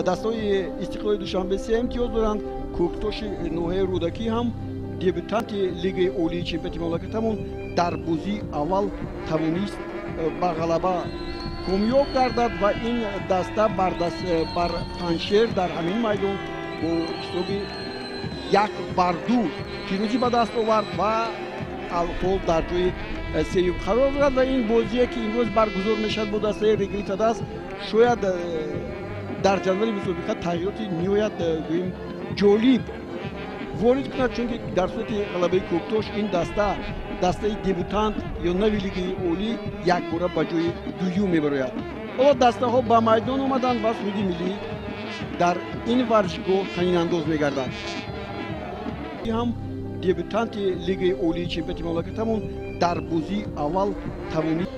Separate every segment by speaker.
Speaker 1: Дастаҳои Истиқлоли Душанбе 3 имтиёз доранд. Кӯктоши ноҳияи Рӯдакӣ ҳам дебютанти Лигаи Олии чемпионати мамлакатамон дар бозии аввал тавонист ба ғалаба комёб гардад ва ин даста бар Панҷшер дар ҳамин майдон бо ҳисоби 1-2 пирӯзӣ ба даст овард ва алҳол дар ҷои сеюм қарор дорад. Ва ин бозие ки имрӯз баргузор мешавад бо дастаи Регри Тадаз шояд дар ҷадвали мусобиқа тағйироти ниҳоят гӯем ҷолиб ворид кунад, чунки дар сурати ғалабаи Кӯктош ин даста, дастаи дебютант ё нави Лигаи Олӣ, якбора ба ҷои дуюм мебарояд. Ҳоло дастаҳо ба майдон омаданд ва суруди миллӣ дар ин варзишгоҳ танинандоз мегардад. Ҳам дебютанти Лигаи Олии чемпионати мамлакатамон дар бозии аввал тавонист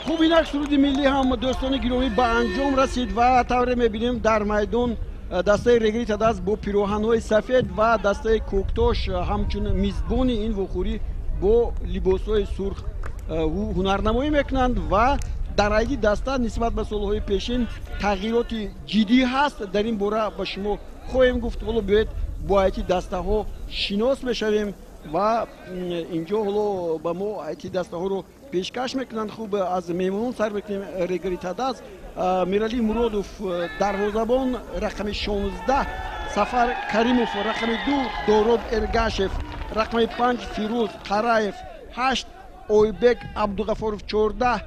Speaker 1: Хуб, инак суруди миллӣ ҳам, дӯстони гиромӣ, ба анҷом расид ва тавре мебинем, дар майдон дастаи Регри Тадаз бо пироҳанҳои сафед ва дастаи Кӯктош ҳамчун мизбони ин вохӯрӣ бо либосҳои сурх ҳунарнамоӣ мекунанд ва дар айди даста нисбат ба солҳои пешин тағйироти ҷиддӣ ҳаст. Дар ин бора ба шумо хоҳем гуфт. Ҳоло биёед бо ҳайати дастаҳо шинос мешавем ва инҷо ҳоло ба мо ҳайати дастаҳоро пешкаш мекунанд. Хуб, аз меҳмонон сар мекунем. Регри Тадаз: Миралӣ Муродов, дарвозабон, рақами 16, Сафар Каримов, рақами 2, Дороб Эргашев, рақами 5, Фирӯз Қараев, 8, Ойбек Абдуғафоров, 14,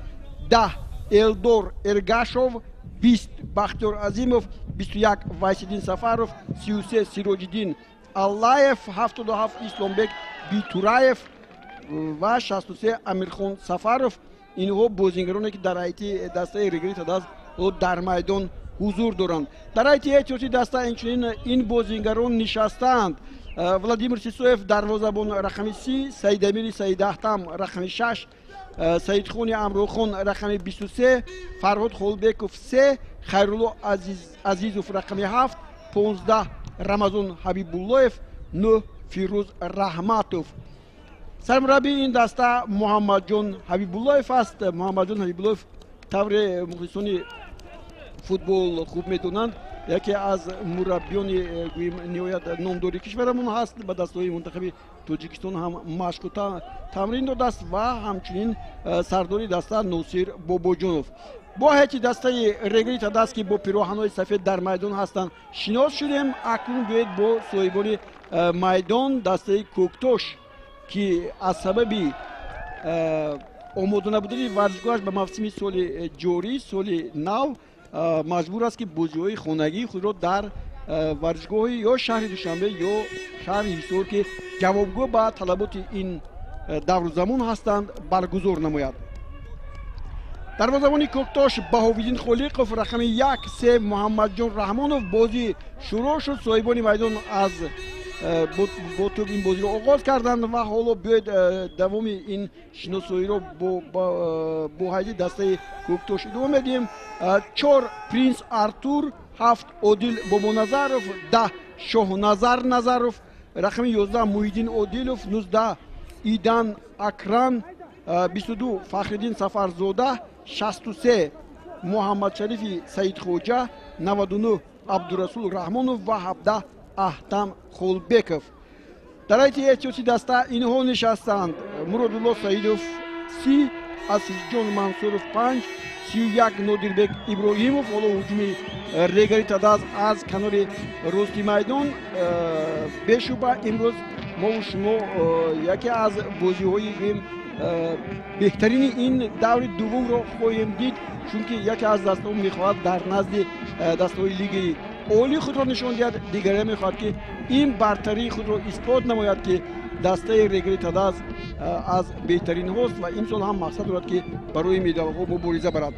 Speaker 1: 10, Элдор Эргашов, 20, Бахтиёр Азимов, 21, Вайсиддин Сафаров, 33, Сироҷиддин Аллаев, 77, Исломбек Битураев ва 63, Амирхон Сафаров. Инҳо бозингароне ки дар ҳайати дастаи Регри Тадаз дар майдон ҳузур доранд. Дар ҳайати эҳтиётии даста инчунин ин бозингарон нишастаанд: Владимир Сисоев, дарвозабон, рақами 30, Саидамири Саидаҳтам, рақами 6, Саидхони Амрухон, рақами 23, Фарҳод Холбеков, 3, Хайрулло Азизов, рақами 7, 15, Рамазон Ҳабибуллоев, 9, Фирӯз Раҳматов. Сармураббии ин даста Муҳаммадҷон Ҳабибуллоев аст. Муҳаммадҷон Ҳабибуллоев, тавре мухлисони футбол хуб медонанд, яке аз мураббиёни гӯем ниҳоят номдори кишварамон ҳаст. Ба дастаҳои мунтахаби Тоҷикистон ҳам машқу тамрин додааст ва ҳамчунин сардори даста Носир Бобоҷонов. Бо ҳайати дастаи Регри Тадаз, ки бо пироҳанҳои сафед дар майдон ҳастанд, шинос шудем. Акнун биёед бо соҳибони майдон, дастаи Кӯктош, ки аз сабаби омода набудани варзишгоҳаш ба мавсими соли ҷорӣ, соли нав, маҷбур аст, ки бозиҳои хонагии худро дар варзишгоҳи ё шаҳри Душанбе, ё шаҳри Ҳисор, ки ҷавобгӯ ба талаботи ин давру замон ҳастанд, баргузор намояд. Дарвозабони Кӯктош Баҳовиддин Холиқов, рақами 1, 3, Муҳаммадҷон Раҳмонов. Бозӣ шурӯъ шуд. Соҳибони майдон аз Бо тӯб ин бозиро оғоз карданд ва ҳоло биёед давоми ин шиносоиро бо ҳайди дастаи Кӯктош идома медиҳем. 4 Принс Артур, 7 Одил Бобоназаров, 10 Шоҳназар Назаров, рақами 11 Муҳиддин Одилов, 19 Идан Акран, 22 Фахриддин Сафарзода, 63 Муҳаммадшарифи Саидхоҷа, 99 Абдурасул Раҳмонов ва 17 Аҳтам Холбеков. Дар ҳайати эҳтиёти даста инҳо нишастанд: Муродулло Саидов 30, Асиҷон Мансуров 5, 31 Нодирбек Иброҳимов. Ҳоло ҳуҷуми Регари Тадаз аз канори рости майдон. Бешубҳа имрӯз мову шумо яке аз бозиҳои гӯем беҳтарини ин даври дуввумро хоҳем дид, чунки яке аз дастаҳо мехоҳад дар назди дастаҳои лигаи олии худро нишон диҳад, дигаре мехоҳад ки ин бартарии худро исбот намояд, ки дастаи Регари Тадаз аз беҳтаринҳост ва имсол ҳам мақсад дорад, ки барои медалҳо мубориза барад.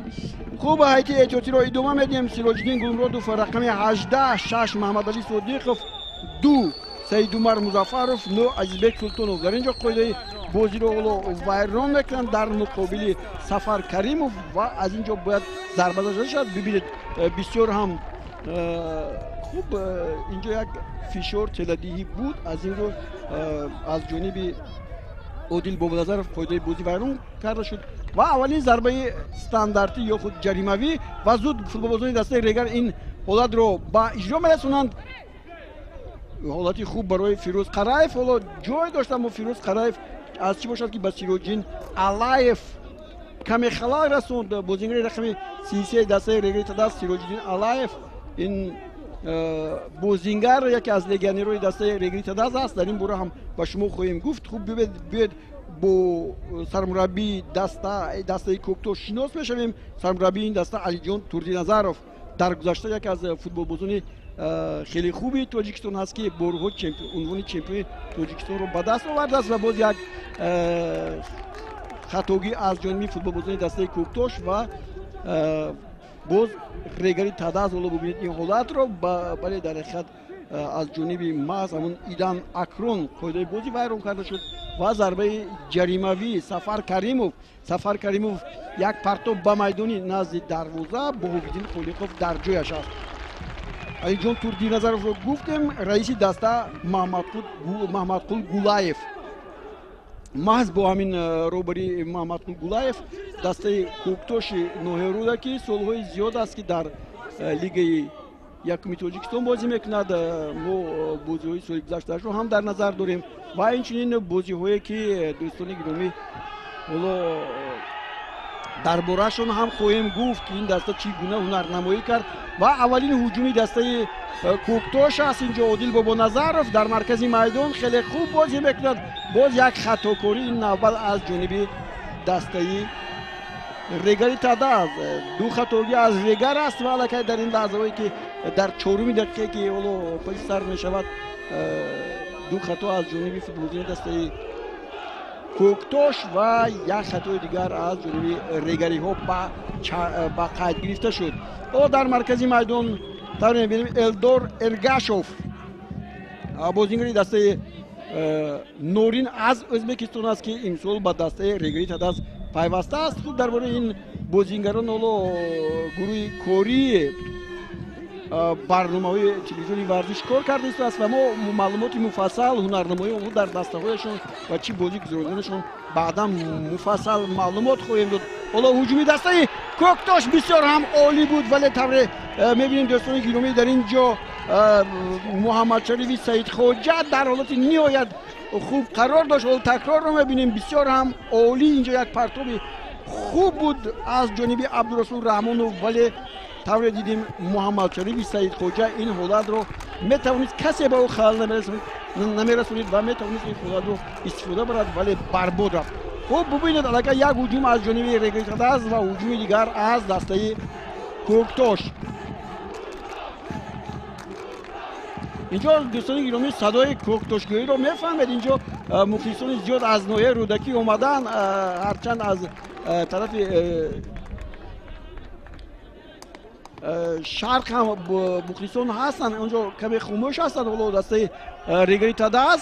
Speaker 1: Хуб, ҳайати эҳтиётиро идома медиҳем. Сироҷиддин Гулмуродов рақами 18, 6 Маҳмадалӣ Содиқов, 2 Саидумар Музаффаров, 9 Азизбек Султонов. Дар ин ҷо қоидаи бозиро ҳоло вайрон мекунанд дар муқобили Сафар Каримов ва аз ин ҷо бояд зарба зада шавад. Бибинед, бисёр ҳам хуб инҷо як фишор теладиҳӣ буд, аз ин рӯ аз ҷониби Одил Бобоназаров қоидаи бозӣ вайрон карда шуд ва аввалин зарбаи стандартӣ ё худ ҷаримавӣ ва зуд футболбозони дастаи Регар ин ҳолатро ба иҷро мерасонанд. Ҳолати хуб барои Фирӯз Қараев ҳоло ҷой дошт, аммо Фирӯз Қараев аз чӣ бошад, ки ба Сироҷин Алаев каме халал расонд. Бозингари рақами 33 дастаи Регари Тадаз Сироҷиддин Алаев, ин бозингар яке аз легионерҳои дастаи Регари Тадаз аст. Дар ин бора ҳам ба шумо хоҳем гуфт. Хуб, биёед бо сармураббии дастаи Кӯктош шинос мешавем. Сармураббии ин даста Алиҷон Турдиназаров дар гузашта яке аз футболбозони хеле хуби Тоҷикистон ҳаст, ки борҳо унвони чемпиони Тоҷикистонро ба даст овардааст ва боз як хатогӣ аз ҷониби футболбозони дастаи Кӯктош ва боз Регари Тадаз. Ҳоло бубинед ин ҳолатро, бале, дар ҳақиқат аз ҷониби маҳз ҳамон Идан Акрон қоидаи бозӣ вайрон карда шуд ва зарбаи ҷаримавӣ Сафар Каримов. Сафар Каримов як партоб ба майдони назди дарвоза, Боҳобиддин Холиқов дар ҷояш аст. Алиҷон Турдиназаровро гуфтем, раиси даста Маҳмадқул Гулаев. Маҳз бо ҳамин роҳбари Маҳмадқул Гулаев дастаи Кӯктоши ноҳияи Рӯдакӣ солҳои зиёд аст, ки дар лигаи якуми Тоҷикистон бозӣ мекунад. Мо бозиҳои соли гузаштаашро ҳам дар назар дорем ва инчунин бозиҳое, ки дӯстони гиромӣ ҳоло дар борашон ҳам хоҳем гуфт, ки ин даста чӣ гуна ҳунарнамоӣ кард. Ва аввалин ҳуҷуми дастаи Кӯктош аст. Инҷо Одил Бобоназаров дар маркази майдон хеле хуб бозӣ мекунад. Боз як хатокорӣ, ин навбат аз ҷониби дастаи Регари Тадаз. Ду хатогӣ аз Регар аст ва аллакай дар ин лаҳзаҳое, ки дар чоруми дақиқае, ки ҳоло паси сар мешавад, ду хато аз ҷониби футболбозони дастаи Кӯктош ва як хатои дигар аз ҷониби регариҳо ба қайд гирифта шуд. Ҳоло дар маркази майдон тавре мебинем Элдор Эргашов, бозингари дастаи Норин аз Ӯзбекистон аст, ки имсол ба дастаи Регари Тадаз пайваста аст. Хуб, дар бораи ин бозингарон ҳоло гурӯҳи кории барномаҳои телевизиони варзиш кор карда истодааст ва мо маълумоти муфассал ҳунарнамоии онҳо дар дастаҳояшон ва чӣ бозӣ гузарониданашон баъдан муфассал маълумот хоҳем дод. Ҳоло ҳуҷуми дастаи Кӯктош бисёр ҳам олӣ буд, вале тавре мебинем дӯстони гиромӣ, дар ин ҷо Муҳаммадшарифи Саидхоҷа дар ҳолати ниҳоят хуб қарор дошт. Ҳоло такрорро мебинем, бисёр ҳам олӣ инҷо як партоби хуб буд аз ҷониби Абдурасул Раҳмонов, вале тавре дидем Муҳаммадшарифи Саидхоҷа ин ҳолатро метавонист, касе ба ӯ халал намерасонид ва метавонист ин ҳолатро истифода барад, вале барбод рафт. Хуб, бубинед, аллакай як ҳуҷум аз ҷониби Регари Тадаз ва ҳуҷуми дигар аз дастаи Кӯктош. Инҷо дӯстони гиромӣ садои кӯктошгӯиро мефаҳмед. Инҷо мухлисони зиёд аз ноҳияи Рӯдакӣ омадан, ҳарчанд аз тарафи Шарқ ҳам мухлисон ҳастанд, онҷо каме хомӯш ҳастанд. Ҳоло дастаи Регари Тадаз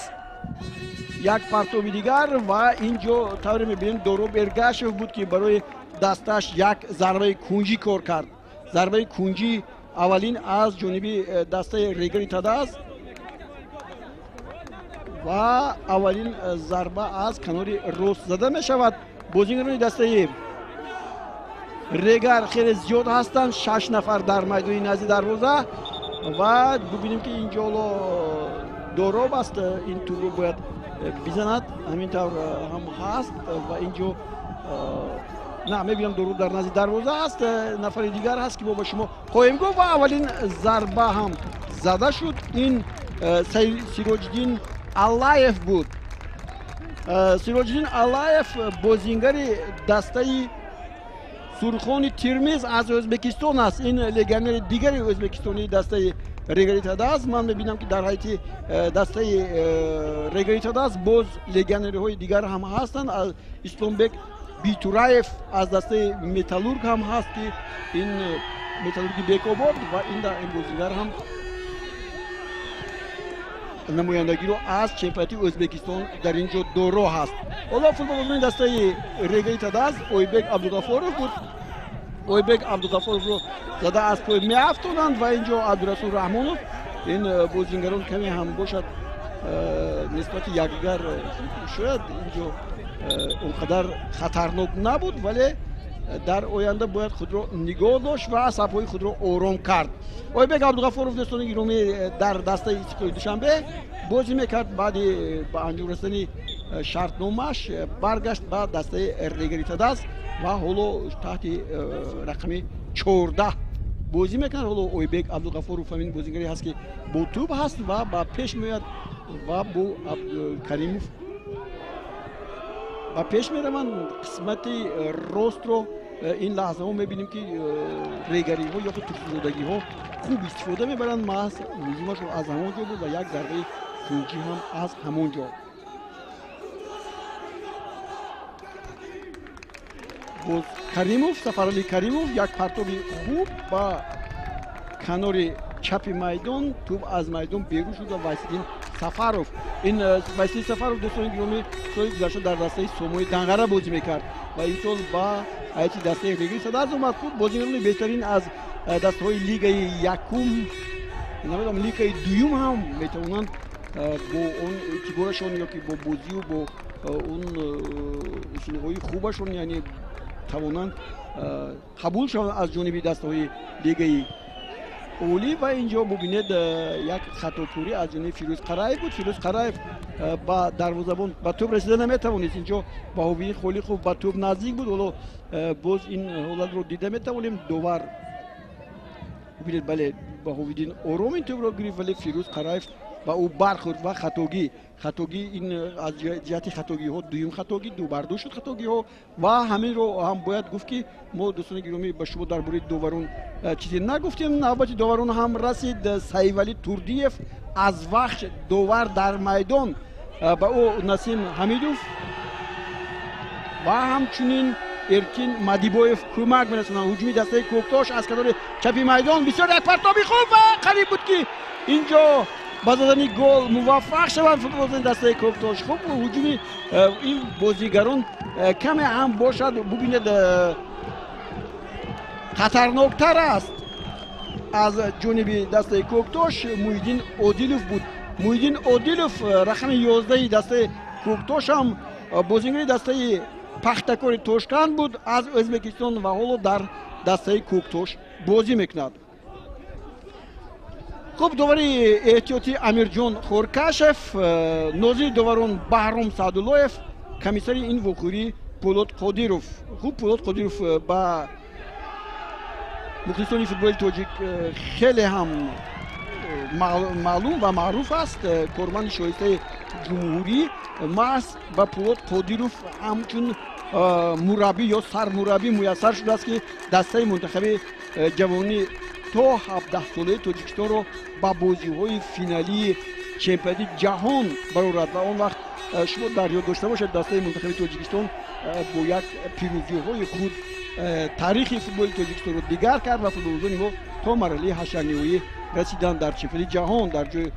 Speaker 1: як партоби дигар ва инҷо тавре мебинем, Дороб Эргашев буд, ки барои дасташ як зарбаи кунҷӣ кор кард. Зарбаи кунҷӣ аввалин аз ҷониби дастаи Регари Тадаз ва аввалин зарба аз канори рост зада мешавад. Бозигарони дастаи Регар хеле зиёд ҳастанд, 6 нафар дар майдони назди дарвоза ва бубинем, ки инҷо ҳоло Дороб аст, ин тӯбро бояд бизанад, ҳамин тавр ҳам ҳаст ва инҷо на мебинам, Дороб дар назди дарвоза аст, нафари дигар ҳаст, ки мо ба шумо хоҳем гуфт ва аввалин зарба ҳам зада шуд. Ин Сироҷиддин Аллаев буд. Сироҷиддин Аллаев бозингари дастаи Сурхони Термиз аз Ӯзбекистон аст. Ин легионери дигари ӯзбекистонии дастаи Регари Тадаз. Ман мебинам, ки дар ҳайати дастаи Регари Тадаз боз легионерҳои дигар ҳам ҳастанд. Исломбек Битураев аз дастаи Металлург ҳам ҳаст, ки ин Металлурги Бекобод ва ин бозингар ҳам намояндагиро аз чемпионати Ӯзбекистон дар ин ҷо доро ҳаст. Ҳоло футболбозони дастаи Регари Тадаз Ойбек Абдуғафоров буд. Ойбек Абдуғафоровро зада аз пой меафтонанд ва ин ҷо Абдурасул Раҳмонов. Ин бозингарон каме ҳам бошад нисбати якдигар, шояд ин ҷо он қадар хатарнок набуд, вале дар оянда бояд худро нигоҳ дошт ва асабҳои худро ором кард. Ойбек Абдуғафоров, дӯстони гиромӣ, дар дастаи Истиқлоли Душанбе бозӣ мекард. Баъди ба анҷом расидани шартномааш баргашт ба дастаи Регари Тадаз ва ҳоло таҳти рақами 14 бозӣ мекунад. Ҳоло Ойбек Абдуғафоров ҳамин бозингаре ҳаст, ки бо тӯб ҳаст ва ба пеш меояд ва бо Каримов ба пеш мераванд. Қисмати ростро ин лаҳзаҳо мебинем, ки регариҳо ё худ турсунзодагиҳо хуб истифода мебаранд. Маҳз ҳуҷумашон аз ҳамон ҷо буд ва як зарбаи кунҷӣ ҳам аз ҳамон ҷо. Боз Каримов, Сафарали Каримов як партоби хуб ба канори чапи майдон, тӯб аз майдон берун шуд ва Вайсиддин Сафаров, ин Вайсиддин Сафаров, дӯстони гиромӣ, соли гузашта дар дастаи Сомои Данғара бозӣ мекард ва ин сол ба ҳайати дастаи Регари Тадаз омад. Хуб, бозигарони беҳтарин аз дастаҳои лигаи якум, намедонам, лигаи дуюм ҳам метавонанд бо он эътиборашон ё ки бо бозию бо он усулҳои хубашон, яъне тавонанд қабул шаванд аз ҷониби дастаҳои лигаи олӣ. Ва инҷо бубинед, як хатокорӣ аз ҷониби Фирӯз Қараев буд. Фирӯз Қараев ба дарвозабон ба тӯб расида наметавонист. Инҷо Баҳовиддин Холиқов ба тӯб наздик буд. Ҳоло боз ин ҳолатро дида метавонем. Довар бубинед, бале, Баҳовиддин ором ин тӯбро гирифт, вале Фирӯз Қараев ба ӯ бархӯрд ва хатогӣ ин аз ҷиҳати хатогиҳо дуюм хатогӣ, ду бар ду шуд хатогиҳо. Ва ҳаминро ҳам бояд гуфт, ки мо, дӯстони гиромӣ, ба шумо дар бораи доварон чизе нагуфтем. Навбати доварон ҳам расид. Саивалӣ Турдиев аз Вахш довар дар майдон, ба ӯ Насим Ҳамидов ва ҳамчунин Эркин Мадибоев кӯмак мерасонанд. Ҳуҷуми дастаи Кӯктош аз канори чапи майдон, бисёр як партоби хуб ва қариб буд, ки инҷо ба задани гол муваффақ шаванд футболбозони дастаи Кӯктош. Хуб, ҳуҷуми ин бозигарон каме ҳам бошад, бубинед, хатарноктар аст аз ҷониби дастаи Кӯктош. Муҳиддин Одилов буд. Муҳиддин Одилов, рақами 11 дастаи Кӯктош ҳам бозингари дастаи Пахтакори Тошканд буд аз Ӯзбекистон ва ҳоло дар дастаи Кӯктош бозӣ мекунад. Хуб, довари эҳтиётӣ Амирҷон Хоркашев, нозири доварон Баҳром Саъдуллоев, комиссари ин вохӯрӣ Пӯлод Қодиров. Хуб, Пӯлод Қодиров ба мухлисони футболи тоҷик хеле ҳам маълум ва маъруф аст, корманди шоистаи ҷумҳурӣ. Маҳз ба Пӯлод Қодиров ҳамчун мураббӣ ё сармураббӣ муяссар шудааст, ки дастаи мунтахаби ҷавонӣ то 17-солаи Тоҷикистонро ба бозиҳои финалии чемпионати ҷаҳон барорад. Ва он вақт шумо дар ёд дошта бошед, дастаи мунтахаби Тоҷикистон бо як пирӯзиҳои худ Таърихи футболи Тоҷикистонро дигар кард ва футболбозони мо то марҳилаи ҳаштякниҳоӣ расиданд, дар чемпионати ҷаҳон дар ҷои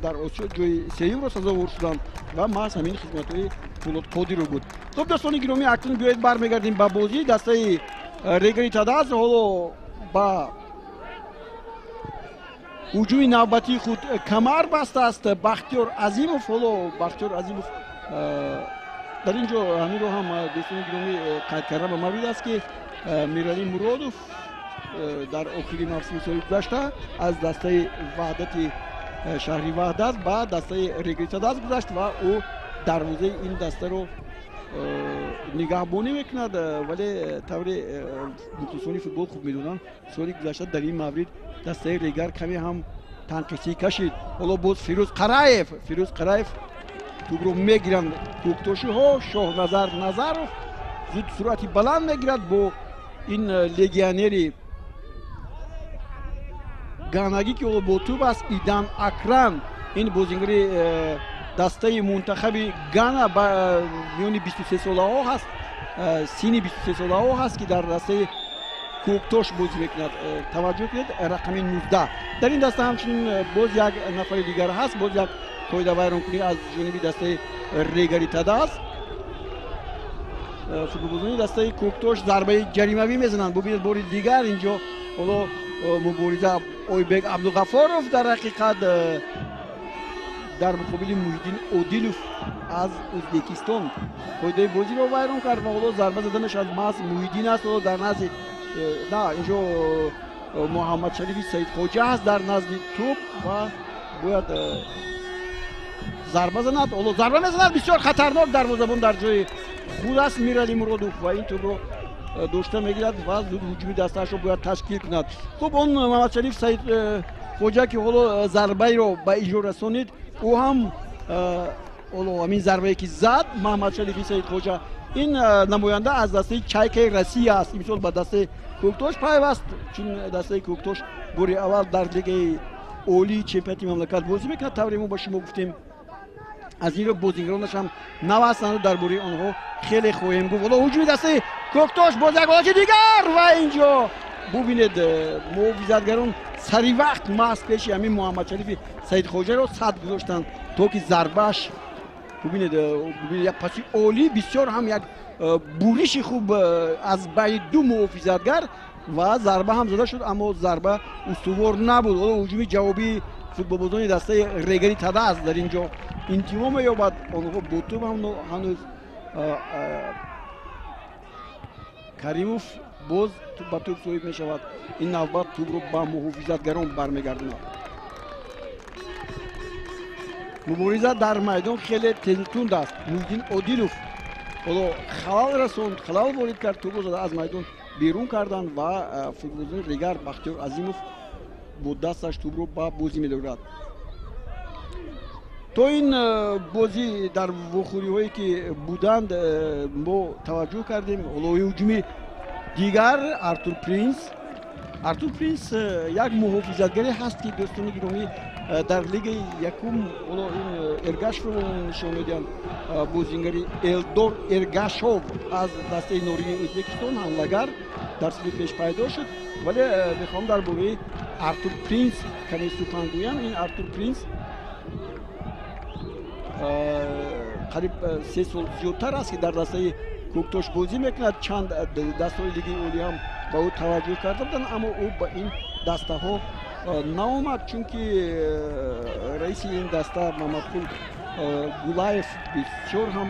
Speaker 1: дар Осиё ҷои сеюмро сазовор шуданд ва маҳз ҳамин хизматҳои Пулод Қодиров буд. Хуб, дӯстони гиромӣ, акнун биёед бармегардем ба бозӣ. Дастаи Регари Тадаз ҳоло ба ҳуҷуми навбатии худ камар бастааст. Бахтиёр Азимов, ҳоло Бахтиёр Азимов дар ин ҷо, ҳаминро ҳам, дӯстони гиромӣ, қайд карда ба маврид аст, ки Миралӣ Муродов дар охири мавсими соли гузашта аз дастаи Ваҳдати шаҳри Ваҳдат ба дастаи Регари Тадаз гузашт ва ӯ дарвозаи ин дастаро нигаҳбонӣ мекунад. Вале тавре мухлисони футбол хуб медонанд, соли гузашта дар ин маврид дастаи Регар каме ҳам танқисӣ кашид. Ҳоло боз Фирӯз Қараев, Фирӯз Қараев, тӯбро мегиранд кӯктошиҳо. Шоҳназар Назаров зуд суръати баланд мегирад бо ин легионери ганагӣ, ки ҳоло бо тӯб аст. Идан Акран, ин бозингари дастаи мунтахаби Гана ба миёни 23 солаҳо ҳаст, синни 23 солаҳо ҳаст, ки дар дастаи Кӯктош бозӣ мекунад. Таваҷҷӯҳ кунед, рақами 19. Дар ин даста ҳамчунин боз як нафари дигар ҳаст. Боз як қоидавайронкунӣ аз ҷониби дастаи Регари Тадаз. Футболбозони дастаи Кӯктош зарбаи ҷаримавӣ мезананд. Бубинед, бори дигар инҷо ҳоло мубориза, Ойбек Абдуғафоров дар ҳақиқат дар муқобили Муҳиддин Одилов аз Ӯзбекистон қоидаи бозиро вайрон кард ва ҳоло зарба зада мешавад. Маҳз Муҳиддин аст ҳоло дар назди, на, инҷо Муҳаммадшарифи Саидхоҷа аст дар назди тӯб ва бояд зарба занад. Ҳоло зарба мезанад, бисёр хатарнок, дарвозабон дар ҷои худ аст, Миралӣ Муродов, ва ин тӯбро дошта мегирад ва зуд ҳуҷуми дастаашро бояд ташкил кунад. Хуб, он Муҳаммадшариф Саид Хоҷа, ки ҳоло зарбаеро ба иҷро расонид, ӯ ҳам ҳоло ҳамин зарбае ки зад, Маҳмадшарифи Саидхоҷа, ин намоянда аз дастаи Чайкаи Россия аст. Имсол ба дастаи Кӯктош пайваст, чун дастаи Кӯктош бори аввал дар лигаи олии чемпионати мамлакат бозӣ мекунад. Тавре мо ба шумо гуфтем, аз ин рӯ бозингаронаш ҳам нав ҳастанд, дар бораи онҳо хеле хоҳем гуфт. Ҳоло ҳуҷуми дастаи Кӯктош, боз як ҳолати дигар ва инҷо бубинед, муҳофизатгарон сари вақт маҳз пеши ҳамин Муҳаммадшарифи Саидхоҷаро сад гузоштанд, то ки зарбааш, бубинед, як паси олӣ, бисёр ҳам як буриши хуб аз байни ду муҳофизатгар ва зарба ҳам зада шуд, аммо зарба устувор набуд. Ҳоло ҳуҷуми ҷавобии футболбозони дастаи Регари Тадаз дар ин ҷо интиҳо меёбад. Онҳо бо тӯб ҳанӯз. Каримов боз ба тӯб соҳиб мешавад. Ин навбат тӯбро ба муҳофизатгарон бармегардонад. Мубориза дар майдон хеле тезутунд аст. Муҳиддин Одилов ҳоло халал расонд, халал ворид кард, тӯбро зада аз майдон берун карданд ва футболбозони Регар, Бахтиёр Азимов бо дасташ тӯбро ба бозӣ медорад. То ин бозӣ дар вохӯриҳое ки буданд, мо таваҷҷӯҳ кардем. Ҳоло ҳуҷуми дигар, Артур Принс. Артур Принс як муҳофизатгаре ҳаст, ки, дӯстони гиромӣ, дар лигаи якум, ҳоло ин Эргашовро нишон медиҳанд, бозингари Элдор Эргашов аз дастаи Норини Ӯзбекистон, ҳамлагар, дар соли пеш пайдо шуд. Вале мехоҳам дар бораи Артур Принс каме сухан гӯям. Ин Артур Принс қариб 3 сол зиёдтар аст, ки дар дастаи Кӯктош бозӣ мекунад. Чанд дастаҳои лигаи олӣ ҳам ба ӯ таваҷҷӯҳ карда буданд, аммо ӯ ба ин дастаҳо наомад, чунки раиси ин даста Мамадқул Гулаев бисёр ҳам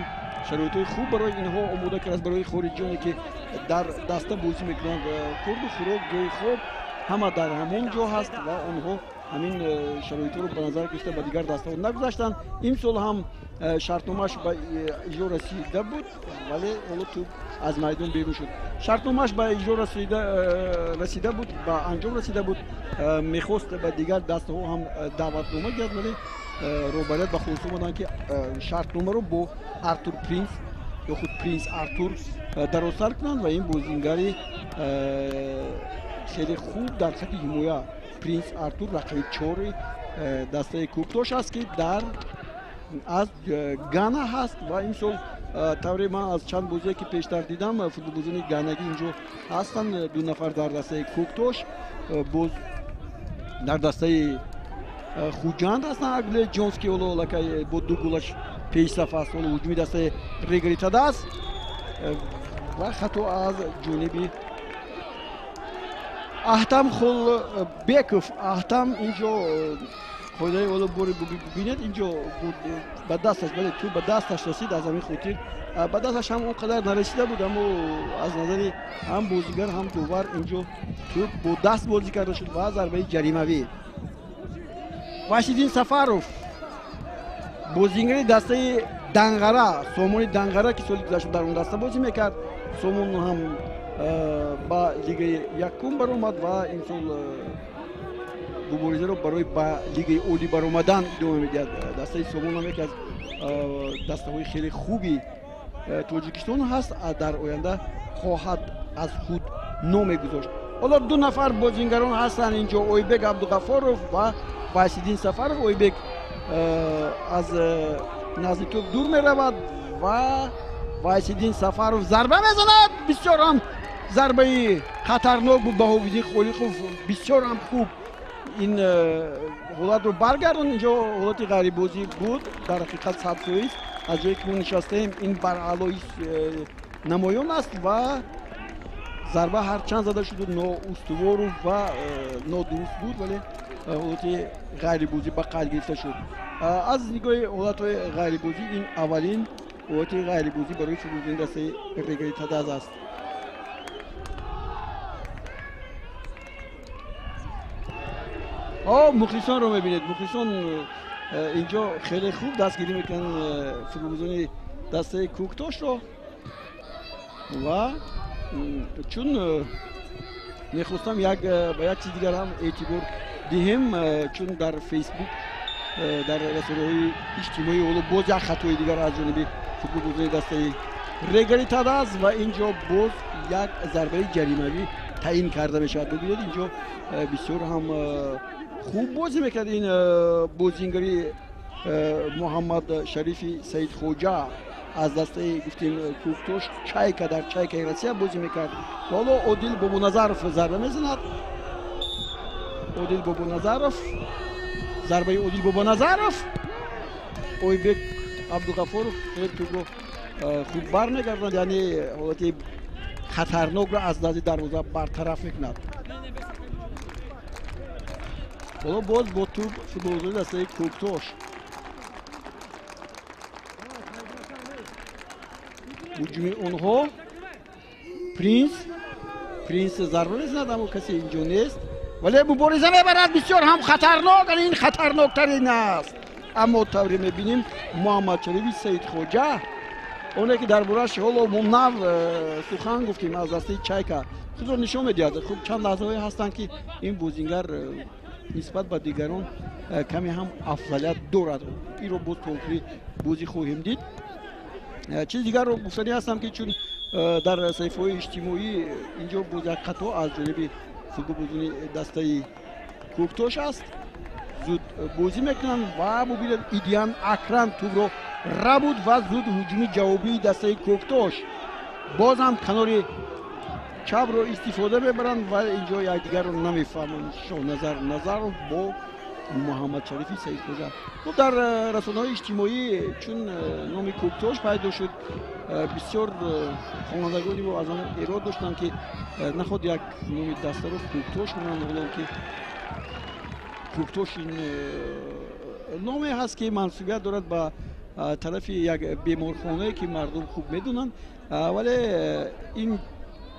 Speaker 1: шароитҳои хуб барои инҳо омода кардааст. Барои хориҷиёне ки дар даста бозӣ мекунанд, хурду хӯрок, ҷои хоб ҳама дар ҳамон ҷо ҳаст ва онҳо ҳамин шароитҳоро ба назар гирифта ба дигар дастаҳо нагузаштанд. Имсол ҳам шартномааш ба иҷро расида буд, вале ҳоло тӯб аз майдон берун шуд. Шартномааш ба иҷро расида буд, ба анҷом расида буд, мехост ба дигар дастаҳо ҳам даъватнома гирад, вале роҳбарият ба хулоса омаданд, ки шартномаро бо Артур Принс ё худ Принс Артур дарозтар кунанд. Ва ин бозингари хеле хуб дар хати ҳимоя, Принс Артур, рақами чори дастаи Кӯктош аст, ки дар аз Гана ҳаст ва имсол Тавре ман аз чанд бозие ки пештар дидам, футболбозони ганагӣ инҷо ҳастанд. 2 нафар дар дастаи Кӯктош, боз дар дастаи Хуҷанд ҳастанд. Агле Ҷонс, ки ҳоло аллакай бо 2 голаш пешсаф аст. Ҳоло ҳуҷуми дастаи Регари Тадаз ва хато аз ҷониби Аҳтам Холбеков. Аҳтам инҷо қоидаи ҳоло бори бибинед, инҷо ба дасташ, бале, тӯб ба дасташ расид. Аз ҳамин хотир ба дасташ ҳам он қадар нарасида буд, аммо аз назари ҳам бозигар, ҳам довар инҷо тӯб бо даст бозӣ карда шуд ва зарбаи ҷаримавӣ. Вашиддин Сафаров, бозигари дастаи Данғара, Сомони Данғара, ки соли гузашта дар он даста бозӣ мекард. Сомон ҳам ба лигаи якум баромад ва имсол муборизаро барои ба лигаи олӣ баромадан идома медиҳад. Дастаи Сомон ҳам яке аз дастаҳои хеле хуби Тоҷикистон ҳаст, дар оянда хоҳад аз худ номегузошт. Ҳоло 2 нафар бозингарон ҳастанд инҷо, Ойбек Абдуғафоров ва Вайсиддин Сафаров. Ойбек аз назди тӯб дур меравад ва Вайсиддин Сафаров зарба мезанад. Бисёр ҳам зарбаи хатарнок буд. Баҳовиддин Холиқов бисёр ҳам хуб ин ҳолатро баргардон. Инҷо ҳолати ғайрибозӣ буд, дар ҳақиқат 100%. Аз ҷое ки мо нишастаем, ин баръалои намоён аст ва зарба ҳарчанд зада шуду ноустувору ва нодуруст буд, вале ҳолати ғайрибозӣ ба қайд гирифта шуд. Аз нигоҳи ҳолатҳои ғайрибозӣ ин аввалин ҳолати ғайрибозӣ барои футболбозони дастаи Регари Тадаз аст. Мухлисонро мебинед. Мухлисон инҷо хеле хуб дастгирӣ мекунанд футболбозони дастаи Кӯктошро ва чун мехостам ба як чиз дигар ҳам эътибор диҳем, чун дар Фейсбук, дар расонаҳои иҷтимоӣ ҳоло боз як хатои дигар аз ҷониби футболбозони дастаи Регари Тадаз ва инҷо боз як зарбаи ҷаримавӣ таъин карда мешавад. Бибинед, инҷо бисёр ҳам хуб бозӣ мекард ин бозингари Муҳаммад Шарифи Саидхоҷа аз дастаи гуфтем Кӯктош, Чайка, дар Чайкаи Россия бозӣ мекард. Ҳоло Одил Бобоназаров зарба мезанад. Одил Бобоназаров, зарбаи Одил Бобоназаров. Ойбек Абдуғафоров хеле тӯбро хуб бармегардонад, яъне ҳолати хатарнокро аз назди дарвоза бартараф мекунад. Ҳоло боз бо тӯб футболбозони дастаи Кӯктош. Ҳуҷуми онҳо, Принс зарба мезанад, аммо касе инҷо нест, вале мубориза мебарад. Бисёр ҳам хатарнок, ин хатарноктарин аст. Аммо тавре мебинем, Муҳаммадшарифи Саидхоҷа, оне ки дар борааш ҳоло мо нав сухан гуфтем, аз дастаи Чайка худро нишон медиҳад. Хуб, чанд лаҳзаҳое ҳастанд, ки ин бозингар нисбат ба дигарон каме ҳам афзалият дорад. Инро боз то охири бозӣ хоҳем дид. Чизи дигарро гуфтанӣ ҳастам, ки чун дар саҳифаҳои иҷтимоӣ инҷо боз як хато аз ҷониби футболбозони дастаи Кӯктош аст. Зуд бозӣ мекунанд ва бубинед, Идиан Акран тӯбро рабуд ва зуд ҳуҷуми ҷавобии дастаи Кӯктош. Боз ҳам канори чапро истифода мебаранд ва инҷо якдигарро намефаҳманд. Шоҳназар Назаров бо Муҳаммадшарифи Саидхоҷа. Хуб, дар расонаҳои иҷтимоӣ чун номи Кӯктош пайдо шуд, бисёр хонандагони мо аз он эрод доштанд, ки наход як номи дастаро Кӯктош монанд, ҳоло ки Кӯктош ин номе ҳаст, ки мансубият дорад ба тарафи як беморхонае, ки мардум хуб медонанд. Вале ин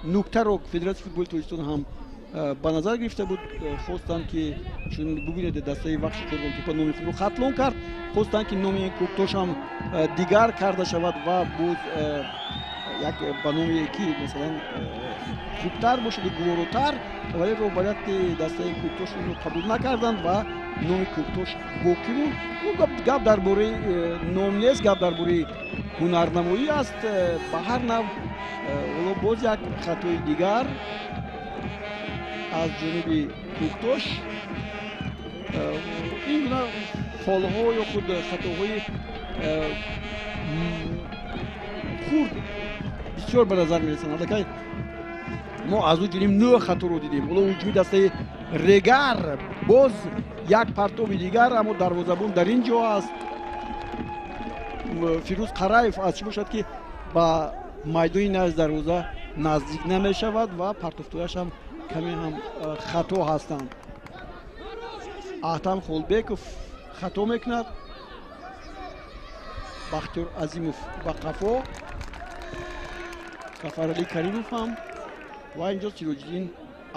Speaker 1: нуктаро Федератсияи футболи Тоҷикистон ҳам ба назар гирифта буд. Хостанд, ки чун бубинед, дастаи Вахши Қурғонтеппа номи худро Хатлон кард, хостанд, ки номи Кӯктош ҳам дигар карда шавад ва боз як ба номе ки масалан хубтар бошаду гуворотар, вале роҳбарияти дастаи Кӯктош инро қабул накарданд ва номи Кӯктош боқӣ монд. Гап дар бораи ном нест, гап дар бораи ҳунарнамоӣ аст. Ба ҳар нав, ҳоло боз як хатои дигар аз ҷониби Кӯктош. Ин гуна фолҳо ё худ хатоҳои хурд бисёр ба назар мерасанд. Аллакай мо аз ӯ ҷониб 9 хаторо дидем. Ҳоло ҳуҷуми дастаи Регар, боз як партоби дигар, аммо дарвозабон дар ин ҷо аст. Фирӯз Қараев аз чӣ бошад, ки ба майдони назди дарвоза наздик намешавад ва партофтояш ҳам каме ҳам хато ҳастанд. Аҳтам Холбеков хато мекунад. Бахтиёр Азимов ба қафо, Сафаралӣ Каримов ҳам ва инҷо Сироҷиддин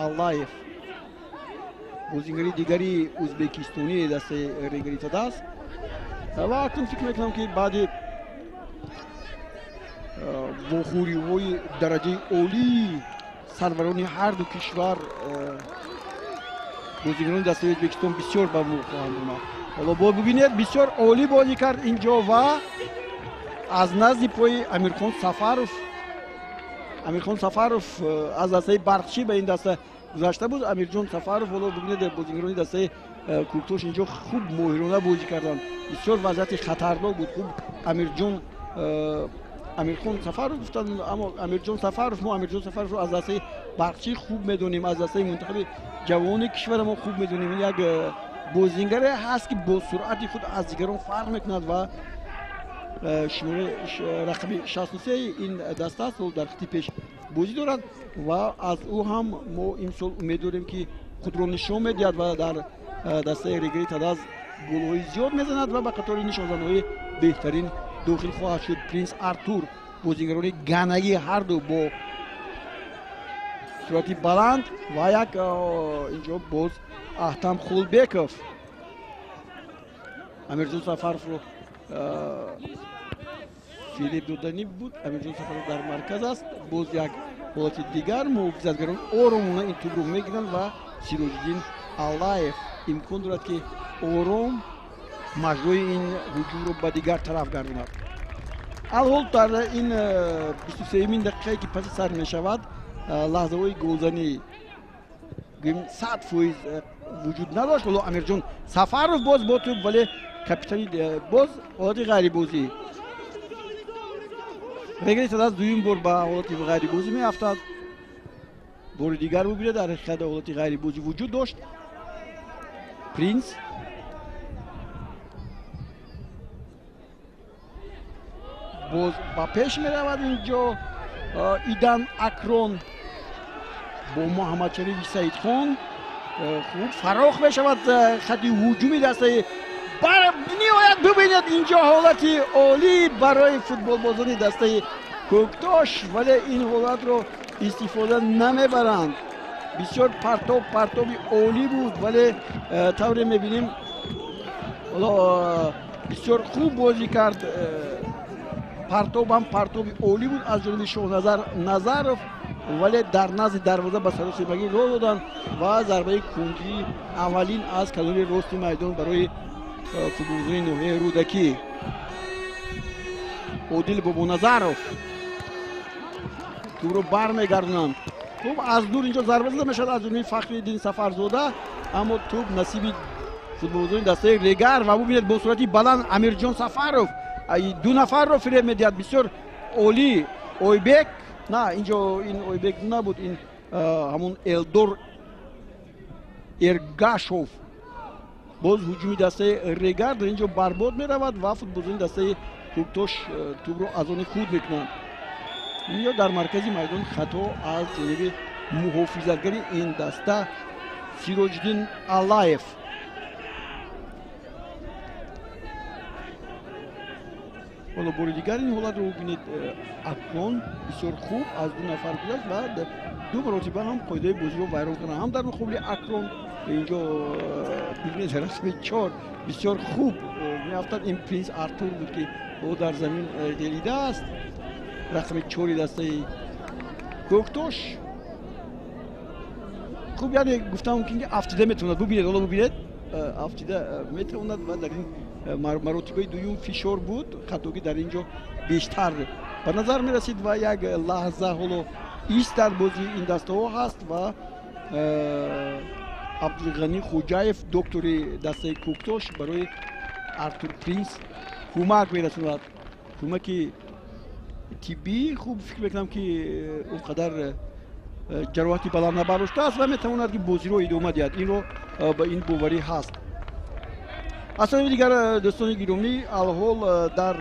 Speaker 1: Аллаев, бозингари дигари ӯзбекистонии дастаи Регари Тадаз. Ва акнун фикр мекунам, ки баъди вохӯриҳои дараҷаи олии сарварони ҳарду кишвар бозингарони дастаи Ӯзбекистон бисёр ба мо хоҳанд омад. Ҳоло бо бибинед, бисёр олӣ бозӣ кард инҷо ва аз назди пои Амирхон Сафаров. Амирхон Сафаров аз дастаи Барқчӣ ба ин даста гузашта буд. Амирҷон Сафаров, ҳоло бибинед, бозингарони дастаи Кӯктош инҷо хуб моҳирона бозӣ карданд. Бисёр вазъияти хатарнок буд. Хуб Амирҷон, Амирхон Сафаров гуфтанд, аммо Амирҷон Сафаров, мо Амирҷон Сафаровро аз дастаи Барқчӣ хуб медонем, аз дастаи мунтахаби ҷавони кишвара мо хуб медонем. Ин як бозингаре ҳаст, ки бо суръати худ аз дигарон фарқ мекунад ва шумораи рақами 63 ин даста аст, дар хати пеш бозӣ дорад ва аз ӯ ҳам мо имсол умед дорем, ки худро нишон медиҳад ва дар дастаи Регари Тадаз голҳои зиёд мезанад ва ба қатори нишонзанҳои беҳтарин дохил хоҳад шуд. Принс Артур, бозингарони ганагӣ ҳарду бо суръати баланд ва як инҷо боз Аҳтам Хулбеков Амирҷон Сафаровро фиреб доданӣ буд. Амирҷон Сафаров дар марказ аст. Боз як ҳолати дигар, муҳофизатгарон оромона ин тӯбро мегиранд ва Сироҷиддин Аллаев имкон дорад, ки ором маҷрои ин ҳуҷумро ба дигар тараф гардонад. Алҳол дар ин 23-юмин дақиқае, ки паси сар мешавад, лаҳзаҳои голзанӣ 100% вуҷуд надошт. Ҳоло Амирҷон Сафаров боз бо тӯб, вале капитани боз ҳолати ғайрибозӣ. Регари Тадаз дуюм бор ба ҳолати ғайрибозӣ меафтад. Бори дигар бубинед, дар ҳақиқат ҳолати ғайрибозӣ вуҷуд дошт. Принс боз ба пеш меравад. Инҷо Идан Акрон бо Муҳаммадшарифи Саидхон хуб фарох мешавад хати ҳуҷуми дастаи ниҳоят. Бибинед, инҷо ҳолати олӣ барои футболбозони дастаи Кӯктош, вале ин ҳолатро истифода намебаранд. Бисёр партоби олӣ буд, вале тавре мебинем, ҳоло бисёр хуб бозӣ кард. Партобам партоби олӣ буд аз ҷониби Шоҳназар Назаров, вале дар назди дарвоза ба саросимагӣ роҳ доданд ва зарбаи кунҷӣ аввалин аз канори рости майдон барои футболбозони ноҳияи Рӯдакӣ. Одил Бобоназаров тӯбро бармегардонанд. Хуб аз дур инҷо зарба зада мешавад аз ҷониби Фахриддин Сафарзода, аммо тӯб насиби футболбозони дастаи Регар. Ва бубинед, бо суръати баланд Амирҷон Сафаров ду нафарро фиреб медиҳад. Бисёр олӣ. Ойбек, на, инҷо ин Ойбек набуд, ин ҳамон Элдор Эргашов. Боз ҳуҷуми дастаи Регар дар инҷо барбод меравад ва футболбозони дастаи Кӯктош тӯбро аз они худ мекунанд. Инҷо дар маркази майдон хато аз ҷониби муҳофизатгари ин даста Сироҷиддин Аллаев. Ҳоло бори дигар ин ҳолатро бубинед. Акрон бисёр хуб аз ду нафар гузашт ва ду маротиба ҳам қоидаи бозиро вайрон карданд. Ҳам дар муқобили Акрон инҷо бибинед, расми 4 бисёр хуб меафтад. Ин Принс Артур буд, ки ӯ дар замин делидааст. Рақами 4 дастаи Кӯктош. Хуб, яъне гуфтам мумкин, ки афтида метавонад. Бубинед, ҳоло бубинед, афтида метавонад ва дар ин маротибаи дуюм фишор буд, хатогӣ дар ин ҷо бештар ба назар мерасид ва як лаҳза ҳоло ист дар бозии ин дастаҳо ҳаст ва Абдулғанӣ Хоҷаев, доктори дастаи Кӯктош, барои Артур Принс кӯмак мерасонад. Кӯмаки тиббӣ. Хуб, фикр мекунам, ки он қадар ҷароҳати баланд набардоштааст ва метавонад, ки бозиро идома диҳад. Инро ба ин боварӣ ҳаст. Аз тарафи дигар, дӯстони гиромӣ, алҳол дар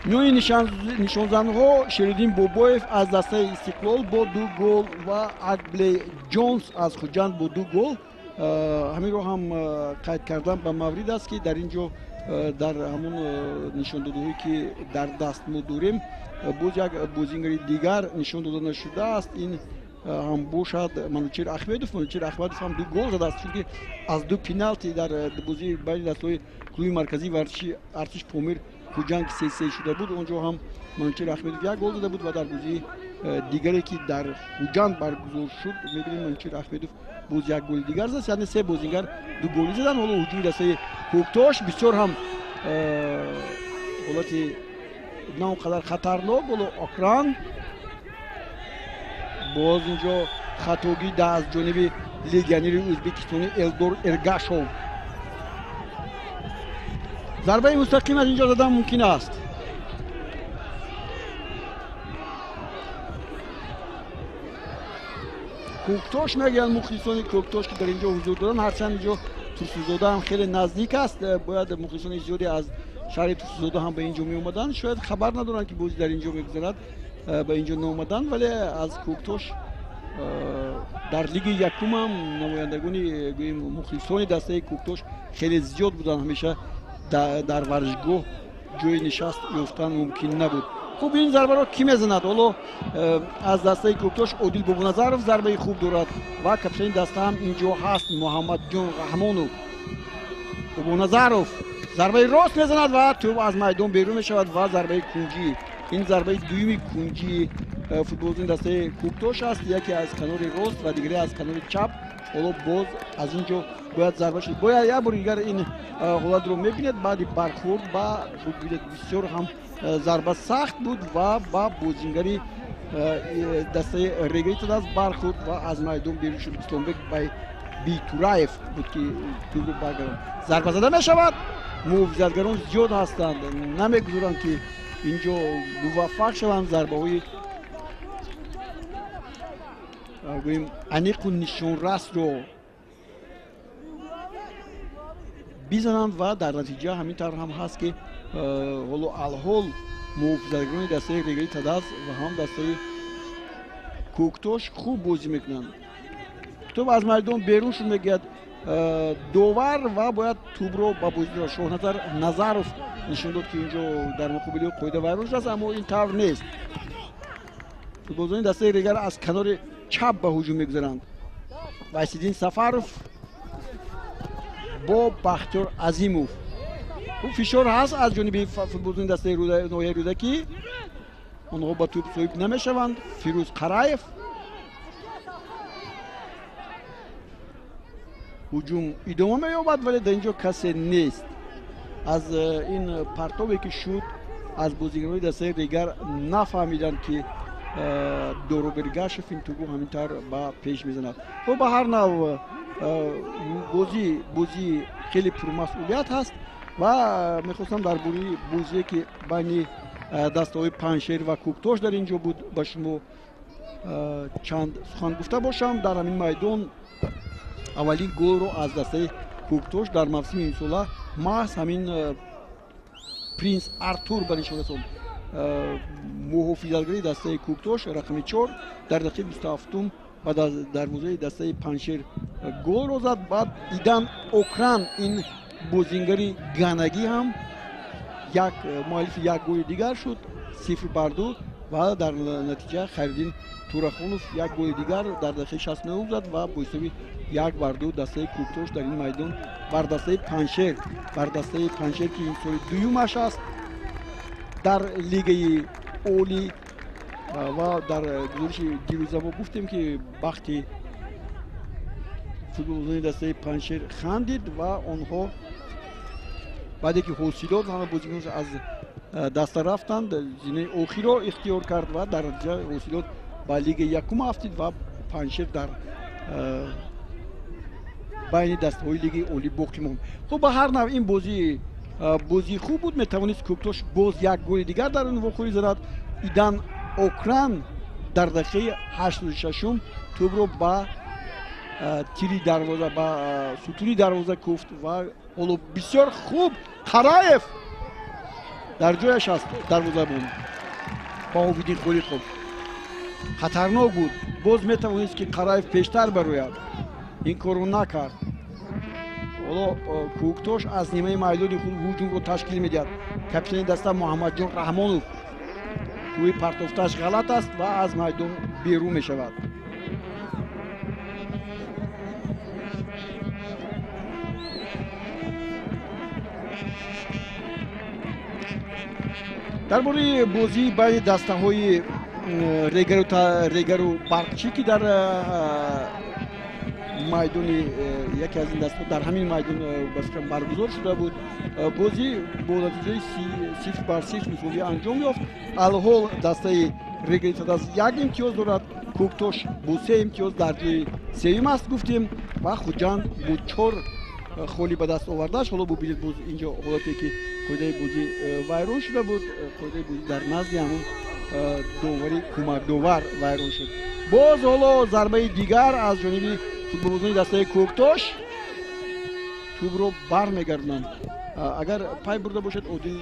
Speaker 1: миёни нишонзанҳо Шериддин Бобоев аз дастаи Истиқлол бо 2 гол ва Акбле Ҷонс аз Хуҷанд бо 2 гол. Ҳаминро ҳам қайд кардан ба маврид аст, ки дар ин ҷо дар ҳамон нишондодҳое, ки дар даст мо дорем, боз як бозингари дигар нишон дода нашудааст. Ин ҳам бошад Манучер Ахмедов. Манучер Ахмедов ҳам 2 гол задааст, чунки аз 2 пеналти дар бозии байни дастаҳои клуби марказии варзиши Артиш Помир Хуҷанд, ки 3-3 шуда буд, он ҷо ҳам Манучер Ахмедов 1 гол зада буд ва дар бозии дигаре, ки дар Хуҷанд баргузор шуд, мебинем, Манучер Ахмедов боз 1 голи дигар зад. Яъне се бозингар 2 голӣ заданд. Ҳоло ҳуҷуми дастаи Кӯктош бисёр ҳам ҳолати на он қадар хатарнок. Ҳоло Окран, боз инҷо хатогӣ аз ҷониби легионери ӯзбекистони Элдор Эргашов. Зарбаи мустақим аз инҷо задан мумкин аст. Кӯктош мегӯянд мухлисони Кӯктош, ки дар инҷо ҳузур доранд. Ҳарчанд инҷо Турсунзода ҳам хеле наздик аст, бояд мухлисони зиёде аз шаҳри Турсунзода ҳам ба инҷо меомаданд. Шояд хабар надоранд, ки бозӣ дар инҷо мегузарад, ба инҷо наомаданд, вале аз Кӯктош дар лиги якум ҳам намояндагони, гӯем, мухлисони дастаи Кӯктош хеле зиёд буданд. Ҳамеша дар варзишгоҳ ҷои нишаст ёфтан мумкин набуд. Хуб, ин зарбаро кӣ мезанад? Ҳоло аз дастаи Кӯктош Одил Бобоназаров зарбаи хуб дорад ва капитани даста ҳам инҷо ҳаст, Муҳаммадҷон Раҳмонов. Бобоназаров зарбаи рост мезанад ва тӯб аз майдон берун мешавад ва зарбаи кунҷӣ. Ин зарбаи дуюми кунҷии футболбозони дастаи Кӯктош аст, яке аз канори рост ва дигаре аз канори чап. Ҳоло боз аз ин ҷо бояд зарба шуд. Бояд як бори дигар ин ҳолатро мебинед. Баъди бархӯрд ба, бибинед, бисёр ҳам зарба сахт буд ва ба бозингари дастаи Регари Тадаз бархӯрд ва аз майдон берун шуд. Исломбек Битураев буд, ки тӯбро баргардонд. Зарба зада мешавад, муҳофизатгарон зиёд ҳастанд, намегузоранд, ки инҷо муваффақ шаванд. Зарбаҳои, гӯем, аниқу нишонрасро бизананд ва дар натиҷа ҳамин тавр ҳам ҳаст, ки ҳоло алҳол муҳофизатгарони дастаи Регари Тадаз ва ҳам дастаи Кӯктош хуб бозӣ мекунанд. Тӯб аз майдон берун шуд, мегӯяд довар, ва бояд тӯбро ба бозӣ. Шоҳназар Назаров нишон дод, ки инҷо дар муқобили ӯ қоида вайрон шудааст, аммо ин тавр нест. Футболбозони дастаи Регар аз канори чап ба ҳуҷум мегузаранд. Вайсиддин Сафаров бо Бахтиёр Азимов. Хуб, фишор ҳаст аз ҷониби футболбозони дастаи ноҳияи Рӯдакӣ, онҳо ба тӯб соҳиб намешаванд. Фирӯз Қараев, ҳуҷум идома меёбад, вале дар ин ҷо касе нест. Аз ин партобе, ки шуд, аз бозигарони дастаи Регар нафаҳмиданд, ки Доробергашев ин тӯбро ҳамин тавр ба пеш мезанад. Хуб, ба ҳар нав, бозӣ хеле пурмасъулият ҳаст ва мехостам дар бораи бозие, ки байни дастаҳои Панҷшер ва Кӯктош дар ин ҷо буд, ба шумо чанд сухан гуфта бошам. Дар ҳамин майдон аввалин голро аз дастаи Кӯктош дар мавсими имсола маҳз ҳамин Принс Артур ба нишон расонд. Муҳофизатгари дастаи Кӯктош, рақами 4, дар дақиқаи 27-ум баъд аз дарвозаи дастаи Панҷшер голро зад. Баъд Идан Окран, ин бозингари ганагӣ, ҳам як муаллифи як голи дигар шуд, 0-2, ва дар натиҷа Хайриддин Турахонов як голи дигар дар дақиқаи 69 зад ва бо ҳисоби 1-2 дастаи Кӯктош дар ин майдон бар дастаи Панҷшер, бар дастаи Панҷшер, ки ин соли дуюмаш аст дар лигаи олӣ. Ва дар гузориши дирӯза мо гуфтем, ки бахти футболбозони дастаи Панҷшер хандид ва онҳо баъде ки Ҳосилот ҳама бозикунонаш аз даста рафтанд, зинаи охирро ихтиёр кард ва дар натиҷа Ҳосилот ба лигаи якум афтид ва Панҷшер дар байни дастаҳои лигаи олӣ боқӣ монд. Хуб, ба ҳар нав, ин бозӣ Бозии хуб буд, метавонист Кӯктош боз як голи дигар дар ин вохӯрӣ занад. Идан Окран дар дақиқаи 86-ум тӯбро ба тири дарвоза, ба сутуни дарвоза куфт ва ҳоло бисёр хуб Қараев дар ҷояш аст. Дарвозабон Баҳовиддин Холиқов хатарнок буд, боз метавонист ки Қараев пештар барояд, ин корро накард. Ҳоло Кӯктош аз нимаи майдони худ ҳуҷумро ташкил медиҳад. Капитани даста Муҳаммадҷон Раҳмонов тӯи партофтааш ғалат аст ва аз майдон берун мешавад. Дар бораи бозии байни дастаҳои Регару Барқчӣ, ки дар майдони яке аз ин дастаҳо дар ҳамин майдон ба фикрам баргузор шуда буд, бозӣ бо натиҷаи 0-0 мусовӣ анҷом ёфт. Алҳол дастаи Регари Тадаз як имтиёз дорад, Кӯктош бо се имтиёз дар ҷои сеюм аст гуфтем ва Хуҷанд бо 4 холи ба даст овардааш. Ҳоло бубинед, боз инҷо ҳолате ки қоидаи бозӣ вайрон шуда буд, қоидаи бозӣ дар назди ҳамон довари кӯмакдовар вайрон шуд. Боз ҳоло зарбаи дигар аз ҷониби футболбозони дастаи Кӯктош, тӯбро бармегардонанд. Агар пай бурда бошад, Одил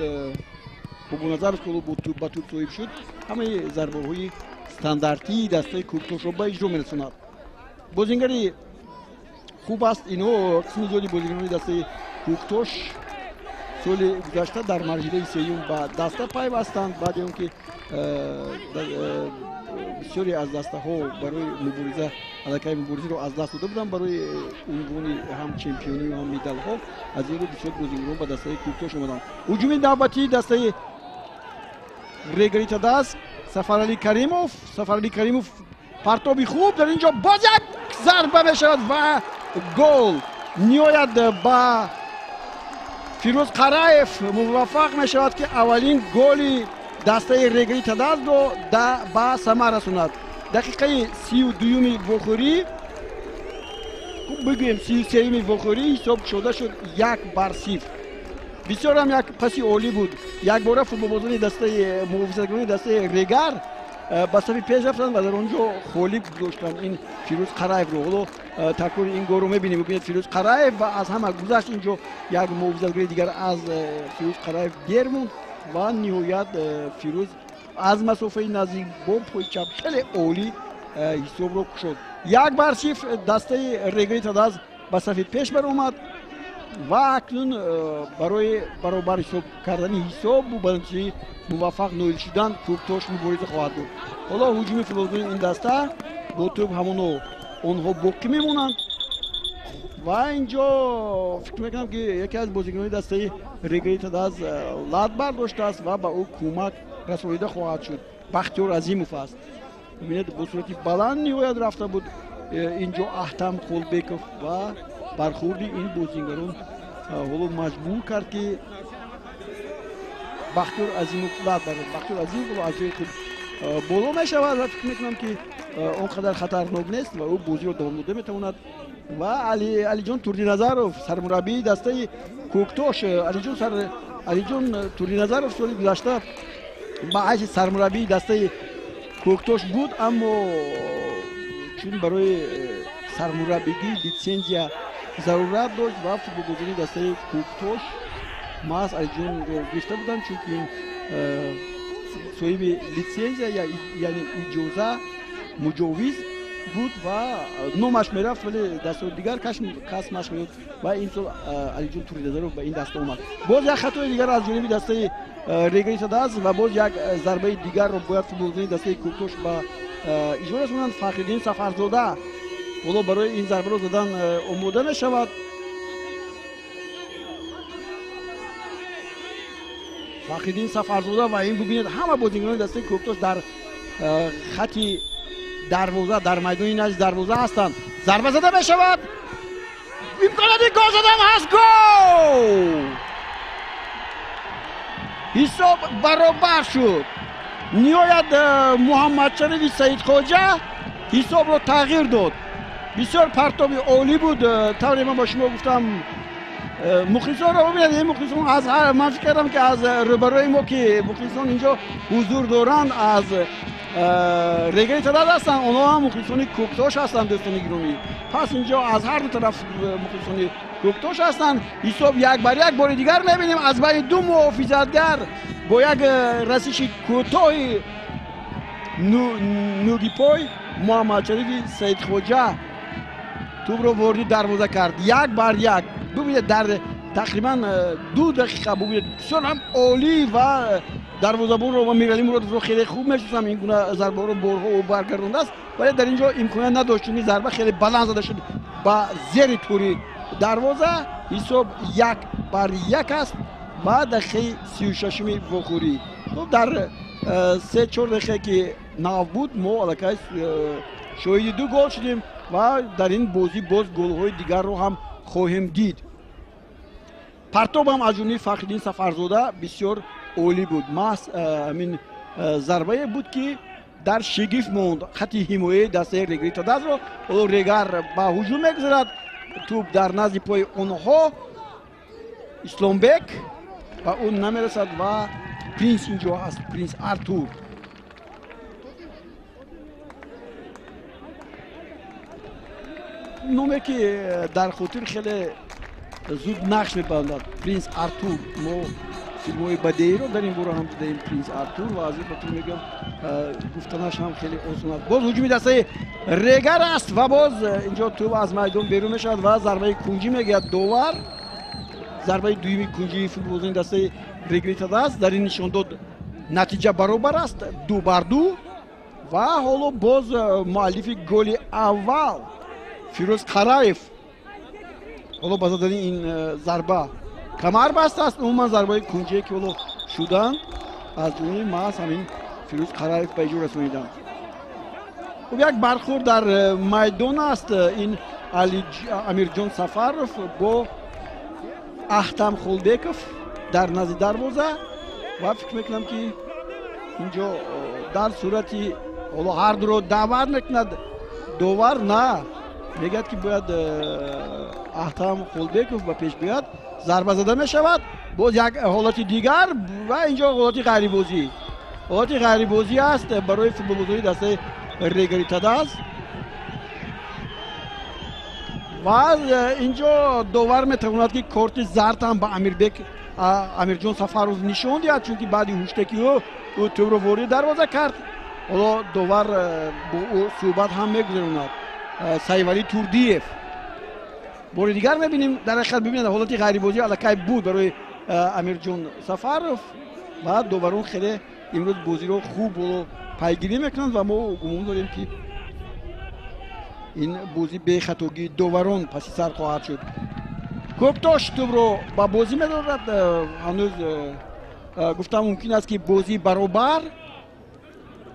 Speaker 1: Бобоназаров ки ҳоло ба тӯб соҳиб шуд, ҳамаи зарбаҳои стандартии дастаи Кӯктошро ба иҷро мерасонад. Бозингари хуб аст. Инҳо қисми зиёди бозингарони дастаи Кӯктош соли гузашта дар марҳилаи сеюм ба даста пайвастанд, баъди он ки бисёре аз дастаҳо барои мубориза аллакай муборизаро аз даст дода буданд барои унвони ҳам чемпионию ҳам медалҳо. Аз ин рӯ бисёр бозингарон ба дастаи Кӯктош омаданд. Ҳуҷуми навбатии дастаи Регари Тадаз, Сафаралӣ Каримов. Сафаралӣ Каримов партоби хуб, дар ин ҷо боз як зарба мешавад ва гол. Ниҳоят ба Фирӯз Қараев муваффақ мешавад, ки аввалин голи дастаи Регари Тадазро ба самар расонад. Дақиқаи 32-юми вохӯрӣ, бигӯем 33-юми вохӯрӣ, ҳисоб шуда шуд 1-0. Бисёр ҳам як паси олӣ буд. Якбора футболбозони дастаи муҳофизатгарони дастаи Регар ба сафи пеш рафтанд ва дар он ҷо холӣ гузоштанд ин Фирӯз Қараевро. Ҳоло такрори ин голро мебинем. Бубинед, Фирӯз Қараев ва аз ҳама гузашт инҷо як муҳофизатгари дигар аз Фирӯз Қараев дер монд ва ниҳоят Фирӯз аз масофаи наздик бо пои чап хеле олӣ ҳисобро кушод. 1-0 дастаи Регари Тадаз ба сафи пеш баромад ва акнун барои баробар ҳисоб кардани ҳисоб ба натиҷаи муваффақ ноил шудан Кӯктош мубориза хоҳад буд. Ҳоло ҳуҷуми футболбозони ин даста бо тӯб ҳамоно онҳо боқӣ мемонанд ва инҷо фикр мекунам ки яке аз бозигарони дастаи Регари Тадаз лат бардоштааст ва ба ӯ кӯмак расонида хоҳад шуд. Бахтиёр Азимов аст. Бубинед, бо сурати баланд ниҳоят рафта буд инҷо Аҳтам Холбеков ва бархӯрди ин бозингарон ҳоло маҷбур кард ки Бахтиёр Азимов лат бардорад. Бахтиёр Азимов аз ҷои худ боло мешавад ва фикр мекунам ки он қадар хатарнок нест ва ӯ бозиро давом дода метавонад. Ва Алиҷон Турдиназаров, сармураббии дастаи Кӯктош, Алиҷон Турдиназаров соли гузашта ба ҳайси сармураббии дастаи Кӯктош буд, аммо чун барои сармураббигӣ литсензия зарурат дошт ва футболбозони дастаи Кӯктош маҳз Алиҷонро гирифта буданд, чунки ин соҳиби литсензия яъне иҷоза муҷовиз буд ва номаш мерафт, вале дастаи дигар кас машқ меёд ва ин сол Алиҷон Турдиназаров ба ин даста омад. Боз як хатои дигар аз ҷониби дастаи Регари Тадаз ва боз як зарбаи дигарро бояд футболбозони дастаи Кӯктош ба иҷро расонанд. Фахриддин Сафарзода ҳоло барои ин зарбаро задан омода мешавад. Фахриддин Сафарзода ва ин бубинед, ҳама бозингарони дастаи Кӯктош дар хати дарвоза, дар майдони назди дарвоза ҳастанд. Зарба зада мешавад, имконияти гол задан ҳаст, гол! Ҳисоб баробар шуд. Ниҳоят Муҳаммадшарифи Саидхоҷа ҳисобро тағйир дод. Бисёр партоби олӣ буд. Тавре ман ба шумо гуфтам, Мухлисонро бубинед, ин мухлисон аз ман фикр кардам, ки аз рӯбарӯи мо, ки мухлисон инҷо ҳузур доранд, аз Регари Тадаз ҳастанд, онҳо ҳам мухлисони Кӯктош ҳастанд, дӯстони гиромӣ. Пас инҷо аз ҳар ду тараф мухлисони Кӯктош ҳастанд. Ҳисоб 1-1. Бори дигар мебинем, аз байни ду муҳофизатгар бо як расиши кӯтоҳи нугипой Муҳаммадшарифи Саидхоҷа тӯбро вориди дарвоза кард. 1-1. Бубинед, дар тақрибан 2 дақиқа, бубинед, бисёр ҳам олӣ ва дарвозабонро ва Миралӣ Муродовро хеле хуб мешиносам, ин гуна зарбаҳоро борҳо ӯ баргардондааст, вале дар ин ҷо имконият надошт, чунки зарба хеле баланд зада шуд ба зери тӯри дарвоза. Ҳисоб 1-1 аст ва дақиқаи 36-уми вохӯрӣ. Хуб, дар 3-4 дақиқае ки нав буд, мо аллакай шоҳиди 2 гол шудем ва дар ин бозӣ боз голҳои дигарро ҳам хоҳем дид. Партоб ҳам аз ҷониби Фахриддин Сафарзода бисёр олӣ буд. Маҳз ҳамин зарбае буд, ки дар шигифт монд хати ҳимояи дастаи Регари Тадазро. Ҳоло Регар ба ҳуҷум мегузарад, тӯб дар назди пои онҳо, Исломбек ба ӯ намерасад ва Принс инҷо аст, Принс Артур. Номе ки дар хотир хеле зуд нақш мебандад, Принс Артур. Мо филмҳои бадеиро дар ин бора ҳам дидаем, Принс Артур, ва аз ин хотир мегӯям, гуфтанаш ҳам хеле осон аст. Боз ҳуҷуми дастаи Регар аст ва боз инҷо тӯб аз майдон берун мешавад ва зарбаи кунҷӣ мегӯяд довар. Зарбаи дуюми кунҷии футболбозони дастаи Регари Тадаз. Дар ин нишондод натиҷа баробар аст, 2-2. Ва ҳоло боз муаллифи голи аввал Фирӯз Қараев ҳоло ба задани ин зарба камар бастааст. Умуман зарбаи кунҷие, ки ҳоло шуданд, аз ҷониби маҳз ҳамин Фирӯз Қараев ба иҷро расониданд. Хуб, як бархӯрд дар майдон аст. Ин Амирҷон Сафаров бо Аҳтам Холбеков дар назди дарвоза ва фикр мекунам, ки инҷо дар сурати ҳоло ҳар дуро даъват мекунад довар, на мегӯяд, ки бояд Аҳтам Холбеков ба пеш биёяд. Зарба зада мешавад, боз як ҳолати дигар ва инҷо ҳолати ғайрибозӣ, ҳолати ғайрибозӣ аст барои футболбозони дастаи Регари Тадаз. Ва инҷо довар метавонад, ки корти зард ҳам ба Амирбек Амирҷон Сафаров нишон диҳад, чунки баъди ҳуштаки ӯ тӯбро вориди дарвоза кард. Ҳоло довар бо ӯ суҳбат ҳам мегузаронад. Сайвалӣ Турдиев. Бори дигар мебинем, дар ҳақиқат бибинед, ҳолати ғайрибозӣ аллакай буд барои Амирҷон Сафаров ва доварон хеле имрӯз бозиро хуб боло пайгирӣ мекунанд ва мо гумон дорем, ки ин бозӣ бехатогии доварон паси сар хоҳад шуд. Кӯктош тӯбро ба бозӣ медорад. Ҳанӯз гуфтан мумкин аст, ки бозӣ баробар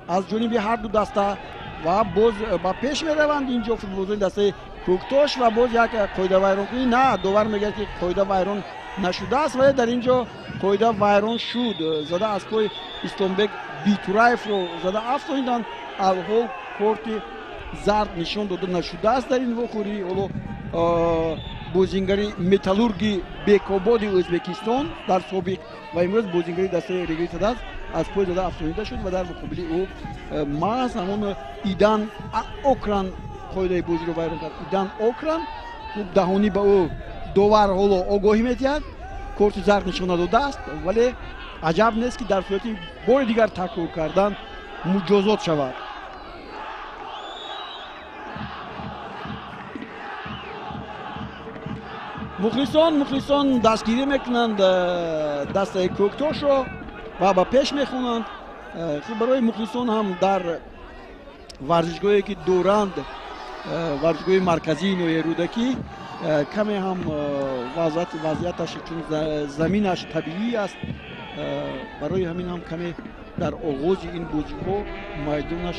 Speaker 1: аз ҷониби ҳар ду даста ва боз ба пеш мераванд инҷо футболбозони дастаи Кӯктош ва боз як қоидавайронкунӣ. На, довар мегӯяд, ки қоида вайрон нашудааст, вале дар ин ҷо қоида вайрон шуд. Зада аз пои Исломбек Битураевро зада афтониданд. Алҳол корти зард нишон дода нашудааст дар ин вохӯрӣ. Ҳоло бозингари Металлурги Бекободи Ӯзбекистон дар собиқ ва имрӯз бозингари дастаи Регари Тадаз аз пой зада афтонида шуд ва дар муқобили ӯ маҳз ҳамон Идан Окран қоидаи бозиро вайрон кард. Идан Окран, хуб, даҳонӣ ба ӯ довар ҳоло огоҳӣ медиҳад, корти зард нишон надодааст, вале аҷаб нест, ки дар сурати бори дигар такрор кардан муҷозот шавад. Мухлисон дастгирӣ мекунанд дастаи Кӯктошро ва ба пеш мехонанд. Хуб, барои мухлисон ҳам дар варзишгоҳе, ки доранд, варзишгоҳи марказии ноҳияи Рӯдакӣ, каме ҳам вазъияташ, чун заминаш табиӣ аст, барои ҳамин ҳам каме дар оғози ин бозиҳо майдонаш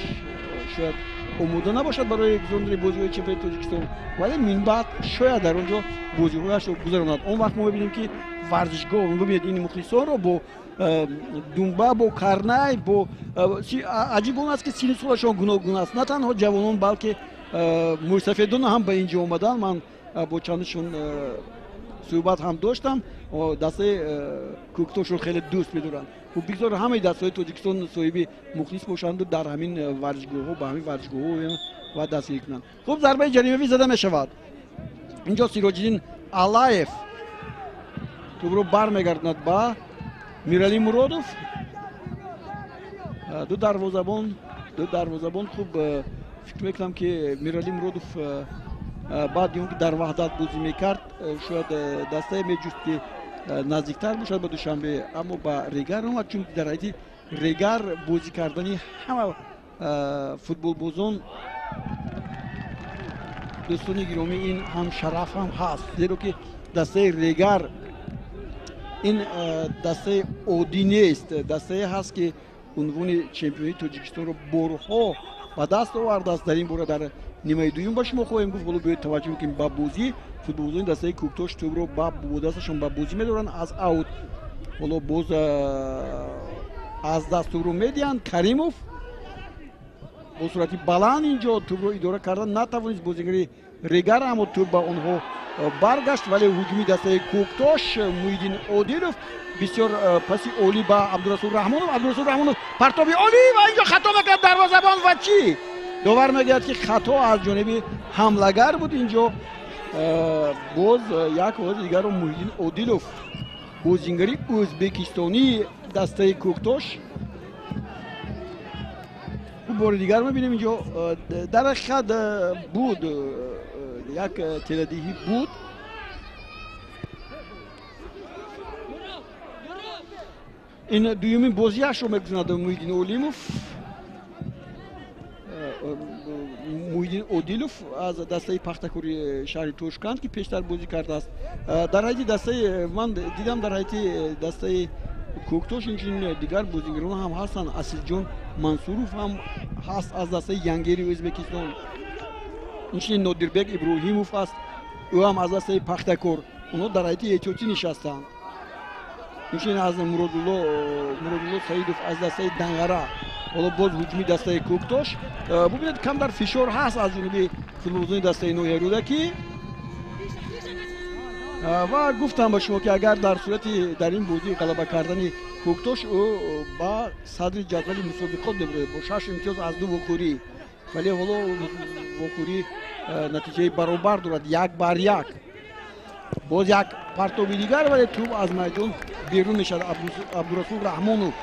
Speaker 1: шояд омода набошад барои гузарондани бозиҳои чемпионати Тоҷикистон, вале минбаъд шояд дар он ҷо бозиҳояшро гузаронад. Он вақт мо мебинем, ки варзишгоҳ, бибинед ин мухлисонро бо думба, бо карнай, бо аҷиб он аст, ки синну солашон гуногун аст. На танҳо ҷавонон, балки мӯйсафедон ҳам ба ин ҷо омаданд. Ман бо чандашон суҳбат ҳам доштам. Дастаи Кӯктошро хеле дӯст медоранд. Хуб, бигзор ҳамаи дастаҳои Тоҷикистон соҳиби мухлис бошанду дар ҳамин варзишгоҳҳо, ба ҳамин варзишгоҳҳо ва дастгирӣ кунанд. Хуб, зарбаи ҷаримавӣ зада мешавад. Инҷо Сироҷиддин Алаев тӯбро бармегардонад ба Миралӣ Муродов. Ду дарвозабон. Хуб, фикр мекунам, ки Миралӣ Муродов баъди он ки дар Ваҳдат бозӣ мекард, шояд дастае меҷуст, ки наздиктар бошад ба Душанбе, аммо ба Регар омад, чунки дар ҳайати Регар бозӣ кардани ҳама футболбозон, дӯстони гиромӣ, ин ҳам шараф ҳам ҳаст, зеро ки дастаи Регар ин дастаи оддӣ нест, дастае ҳаст, ки унвони чемпионии Тоҷикистонро борҳо ба даст овардааст. Дар ин бора дар нимаи дуюм ба шумо хоҳем гуфт. Ҳоло биёед таваҷҷӯҳ кунем ба бозӣ. Футболбозони дастаи Кӯктош тӯбро ба дасташон ба бозӣ медоранд аз аут. Ҳоло боз аз даст тӯбро медиҳанд. Каримов бо суръати баланд инҷо тӯбро идора кардан натавонист бозигари Регар, аммо тӯб ба онҳо баргашт. Вале ҳуҷуми дастаи Кӯктош, Муҳиддин Одилов, бисёр паси олӣ ба Абдурасул Раҳмонов. Абдурасул Раҳмонов, партоби олӣ ва инҷо хато мекард дарвозабон. Ва чӣ довар мегӯяд, ки хато аз ҷониби ҳамлагар буд. Инҷо боз як ҳолати дигарро Муҳиддин Одилов, бозингари ӯзбекистонии дастаи Кӯктош, бори дигар мебинем. Инҷо дар ҳақиқат буд, як теладиҳӣ буд. Ин дуюмин бозиашро мекунад Муҳиддин Олимов, Муҳиддин Одилов аз дастаи Пахтакори шаҳри Тошканд, ки пештар бозӣ кардааст дар ҳайати дастаи, ман дидам, дар ҳайати дастаи Кӯктош инчунин дигар бозигарон ҳам ҳастанд. Асилҷон Мансуров ҳам ҳаст аз дастаи Янгери Ӯзбекистон, инчунин Нодирбек Иброҳимов аст, ӯ ҳам аз дастаи Пахтакор. Онҳо дар ҳайати эҳтиётӣ нишастанд. Инчунин аз Муродулло Саидов аз дастаи Данғара. Ҳоло боз ҳуҷуми дастаи Кӯктош. Бубинед, камтар фишор ҳаст аз ҷониби футболбозони дастаи ноҳияи Рӯдакӣ. Ва гуфтам ба шумо, ки агар дар сурати дар ин бозӣ ғалаба кардани Кӯктош, ӯ ба садри ҷадвали мусобиқот мебурад бо 6 имтиёз аз 2 вохӯрӣ. Вале ҳоло вохӯрӣ натиҷаи баробар дорад, 1-1. Боз як партоби дигар, вале тӯб аз майдон берун мешавад. Абдурасул Раҳмонов.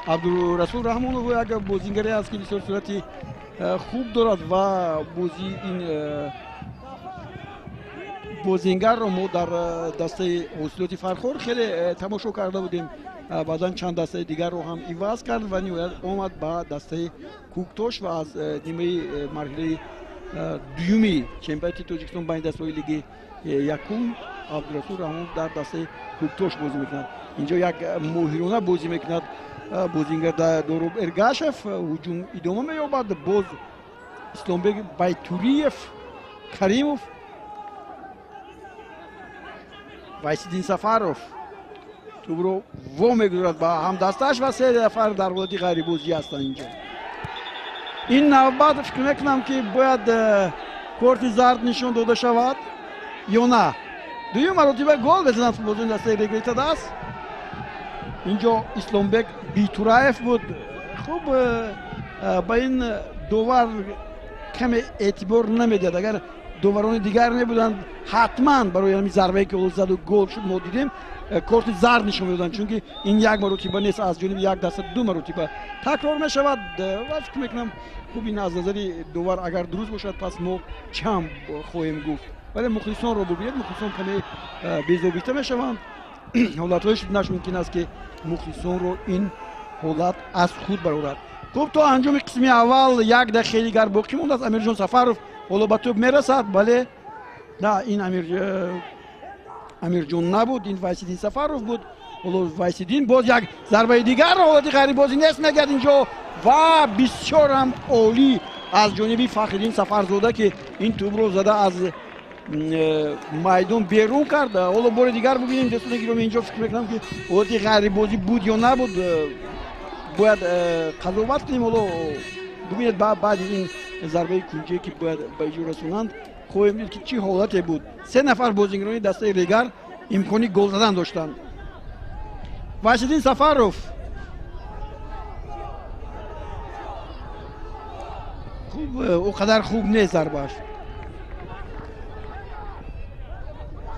Speaker 1: Абдурасул Раҳмонов як бозингаре аст, ки бисёр суръати хуб дорад ва бозии ин бозингарро мо дар дастаи Ҳосилоти Фархор хеле тамошо карда будем. Баъдан чанд дастаи дигарро ҳам иваз кард ва ниҳоят омад ба дастаи Кӯктош ва аз нимаи марҳилаи дуюми чемпионати Тоҷикистон байни дастаҳои лиги якум Абдурасул Раҳмонов дар дастаи Кӯктош бозӣ мекунад. Инҷо як моҳирона бозӣ мекунад бозингар Дороб Эргашев. Ҳуҷум идома меёбад. Боз Исломбек Байтуриев, Каримов, Вайсиддин Сафаров тӯбро во мегузорад ба ҳамдастааш ва се нафар дар ҳолати ғайрибозӣ ҳастанд инҷо. Ин навбат фикр мекунам, ки бояд корти зард нишон дода шавад ё на. Дуюм маротиба гол мезанад футболбозони дастаи Регар-ТадАЗ. Инҷо Исломбек Битураев буд. Хуб, ба ин довар каме эътибор намедиҳад. Агар доварони дигар мебуданд, ҳатман барои ҳамин зарбае, ки ҳоло заду гол шуд, мо дидем, корти зард нишон медоданд, чунки ин як маротиба нест, аз ҷониби як даста ду маротиба такрор мешавад. Ва фикр мекунам, хуб, ин аз назари довар агар дуруст бошад, пас мо чанд хоҳем гуфт. Вале мухлисонро бубинед, мухлисон каме безобита мешаванд. Ҳолатҳое шуданаш мумкин аст, ки мухлисонро ин ҳолат аз худ барорад. Хуб, то анҷоми қисми аввал як дақиқаи дигар боқӣ мондааст. Амирҷон Сафаров ҳоло ба тӯб мерасад. Бале, на, ин Амирҷон набуд, ин Вайсиддин Сафаров буд. Ҳоло Вайсиддин боз як зарбаи дигар, ҳолати ғайрибозӣ нест мегӯяд инҷо ва бисёр ҳам олӣ аз ҷониби Фахриддин Сафарзода, ки ин тӯбро зада аз майдон берун кард. Ҳоло бори дигар бубинем, дӯстони гиромӣ, инҷо фикр мекунам, ки ҳолати ғайрибозӣ буд ё набуд, бояд қазоват кунем. Ҳоло бубинед, баъди ин зарбаи кунҷие, ки бояд ба иҷро расонанд. Хоҳем дид, ки чӣ ҳолате буд. Се нафар бозигарони дастаи Регар имкони гол задан доштанд. Вайсиддин Сафаров хуб, о қадар хуб нест зарбааш.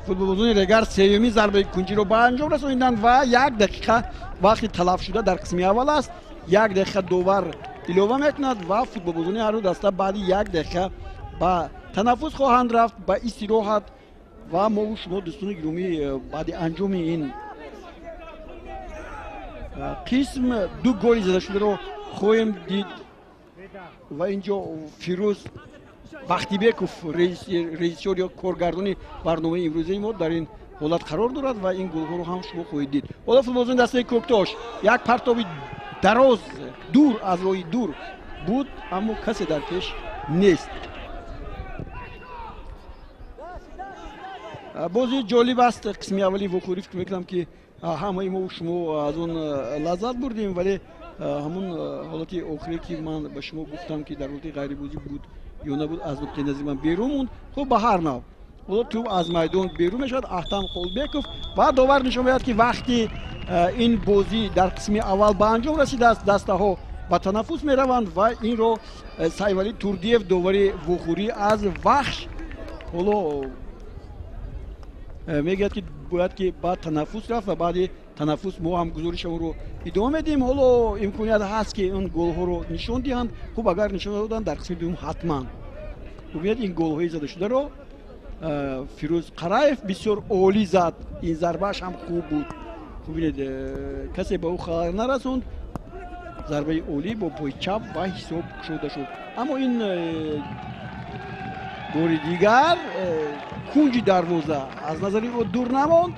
Speaker 1: Футболбозони Регар сеюмин зарбаи кунҷиро ба анҷом расониданд ва 1 дақиқа вақти талафшуда дар қисми аввал аст. 1 дақиқа довар илова мекунад ва футболбозони ҳарду даста баъди 1 дақиқа ба танаффус хоҳанд рафт, ба истироҳат. Ва мову шумо, дӯстони гиромӣ, баъди анҷоми ин қисм 2 голи задашударо хоҳем дид. Ва инҷо Фирӯз Бахтибеков, режиссёр ё коргардони барномаи имрӯзаи мо, дар ин ҳолат қарор дорад ва ин голҳоро ҳам шумо хоҳед дид. Ҳоло футболбозони дастаи Кӯктош, як партоби дароз дур аз роҳи дур буд, аммо касе дар пеш нест. Бози ҷолиб аст қисми аввали вохӯрӣ. Фикр мекунам, ки ҳамаи мо шумо аз он лаззат бурдем, вале ҳамун ҳолати охире, ки ман ба шумо гуфтам, ки дар ҳолати ғайрибозӣ буд ё набуд, аз нуқтаи назари ман берун монд. Хуб, ба ҳар нав ҳоло тӯб аз майдон берун мешавад. Аҳтам Холбеков ва довар нишон медиҳад, ки вақти ин бозӣ дар қисми аввал ба анҷом расидааст, дастаҳо ба танаффус мераванд ва инро Сайвалӣ Турдиев, довари вохӯрӣ аз Вахш, ҳоло мегӯяд, ки бояд ки ба танаффус рафт ва баъди танаффус мо ҳам гузоришамонро идома медиҳем. Ҳоло имконият ҳаст, ки он голҳоро нишон диҳанд. Хуб, агар нишон доданд, дар қисми дуюм ҳатман. Бубинед ин голҳои задашударо. Фирӯз Қараев бисёр олӣ зад, ин зарбааш ҳам хуб буд. Бубинед, касе ба ӯ халал нарасонд. Зарбаи олӣ бо пои чап ва ҳисоб кушода шуд. Аммо ин бори дигар кунҷи дарвоза аз назари ӯ дур намонд.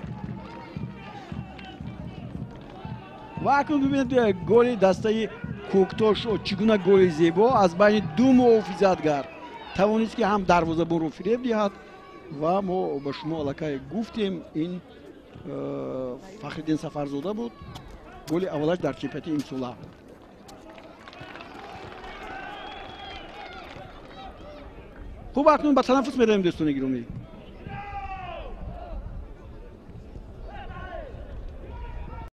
Speaker 1: Ва акнун бибинед голи дастаи Кӯктош, чӣ гуна голи зебо аз байни ду муҳофизатгар тавонист, ки ҳам дарвозабонро фиреб диҳад. Ва мо ба шумо аллакай гуфтем, ин Фахриддин Сафарзода буд, голи аввалаш дар чемпионати имсола. Хуб, акнун ба танаффус меравем, дӯстони гиромӣ.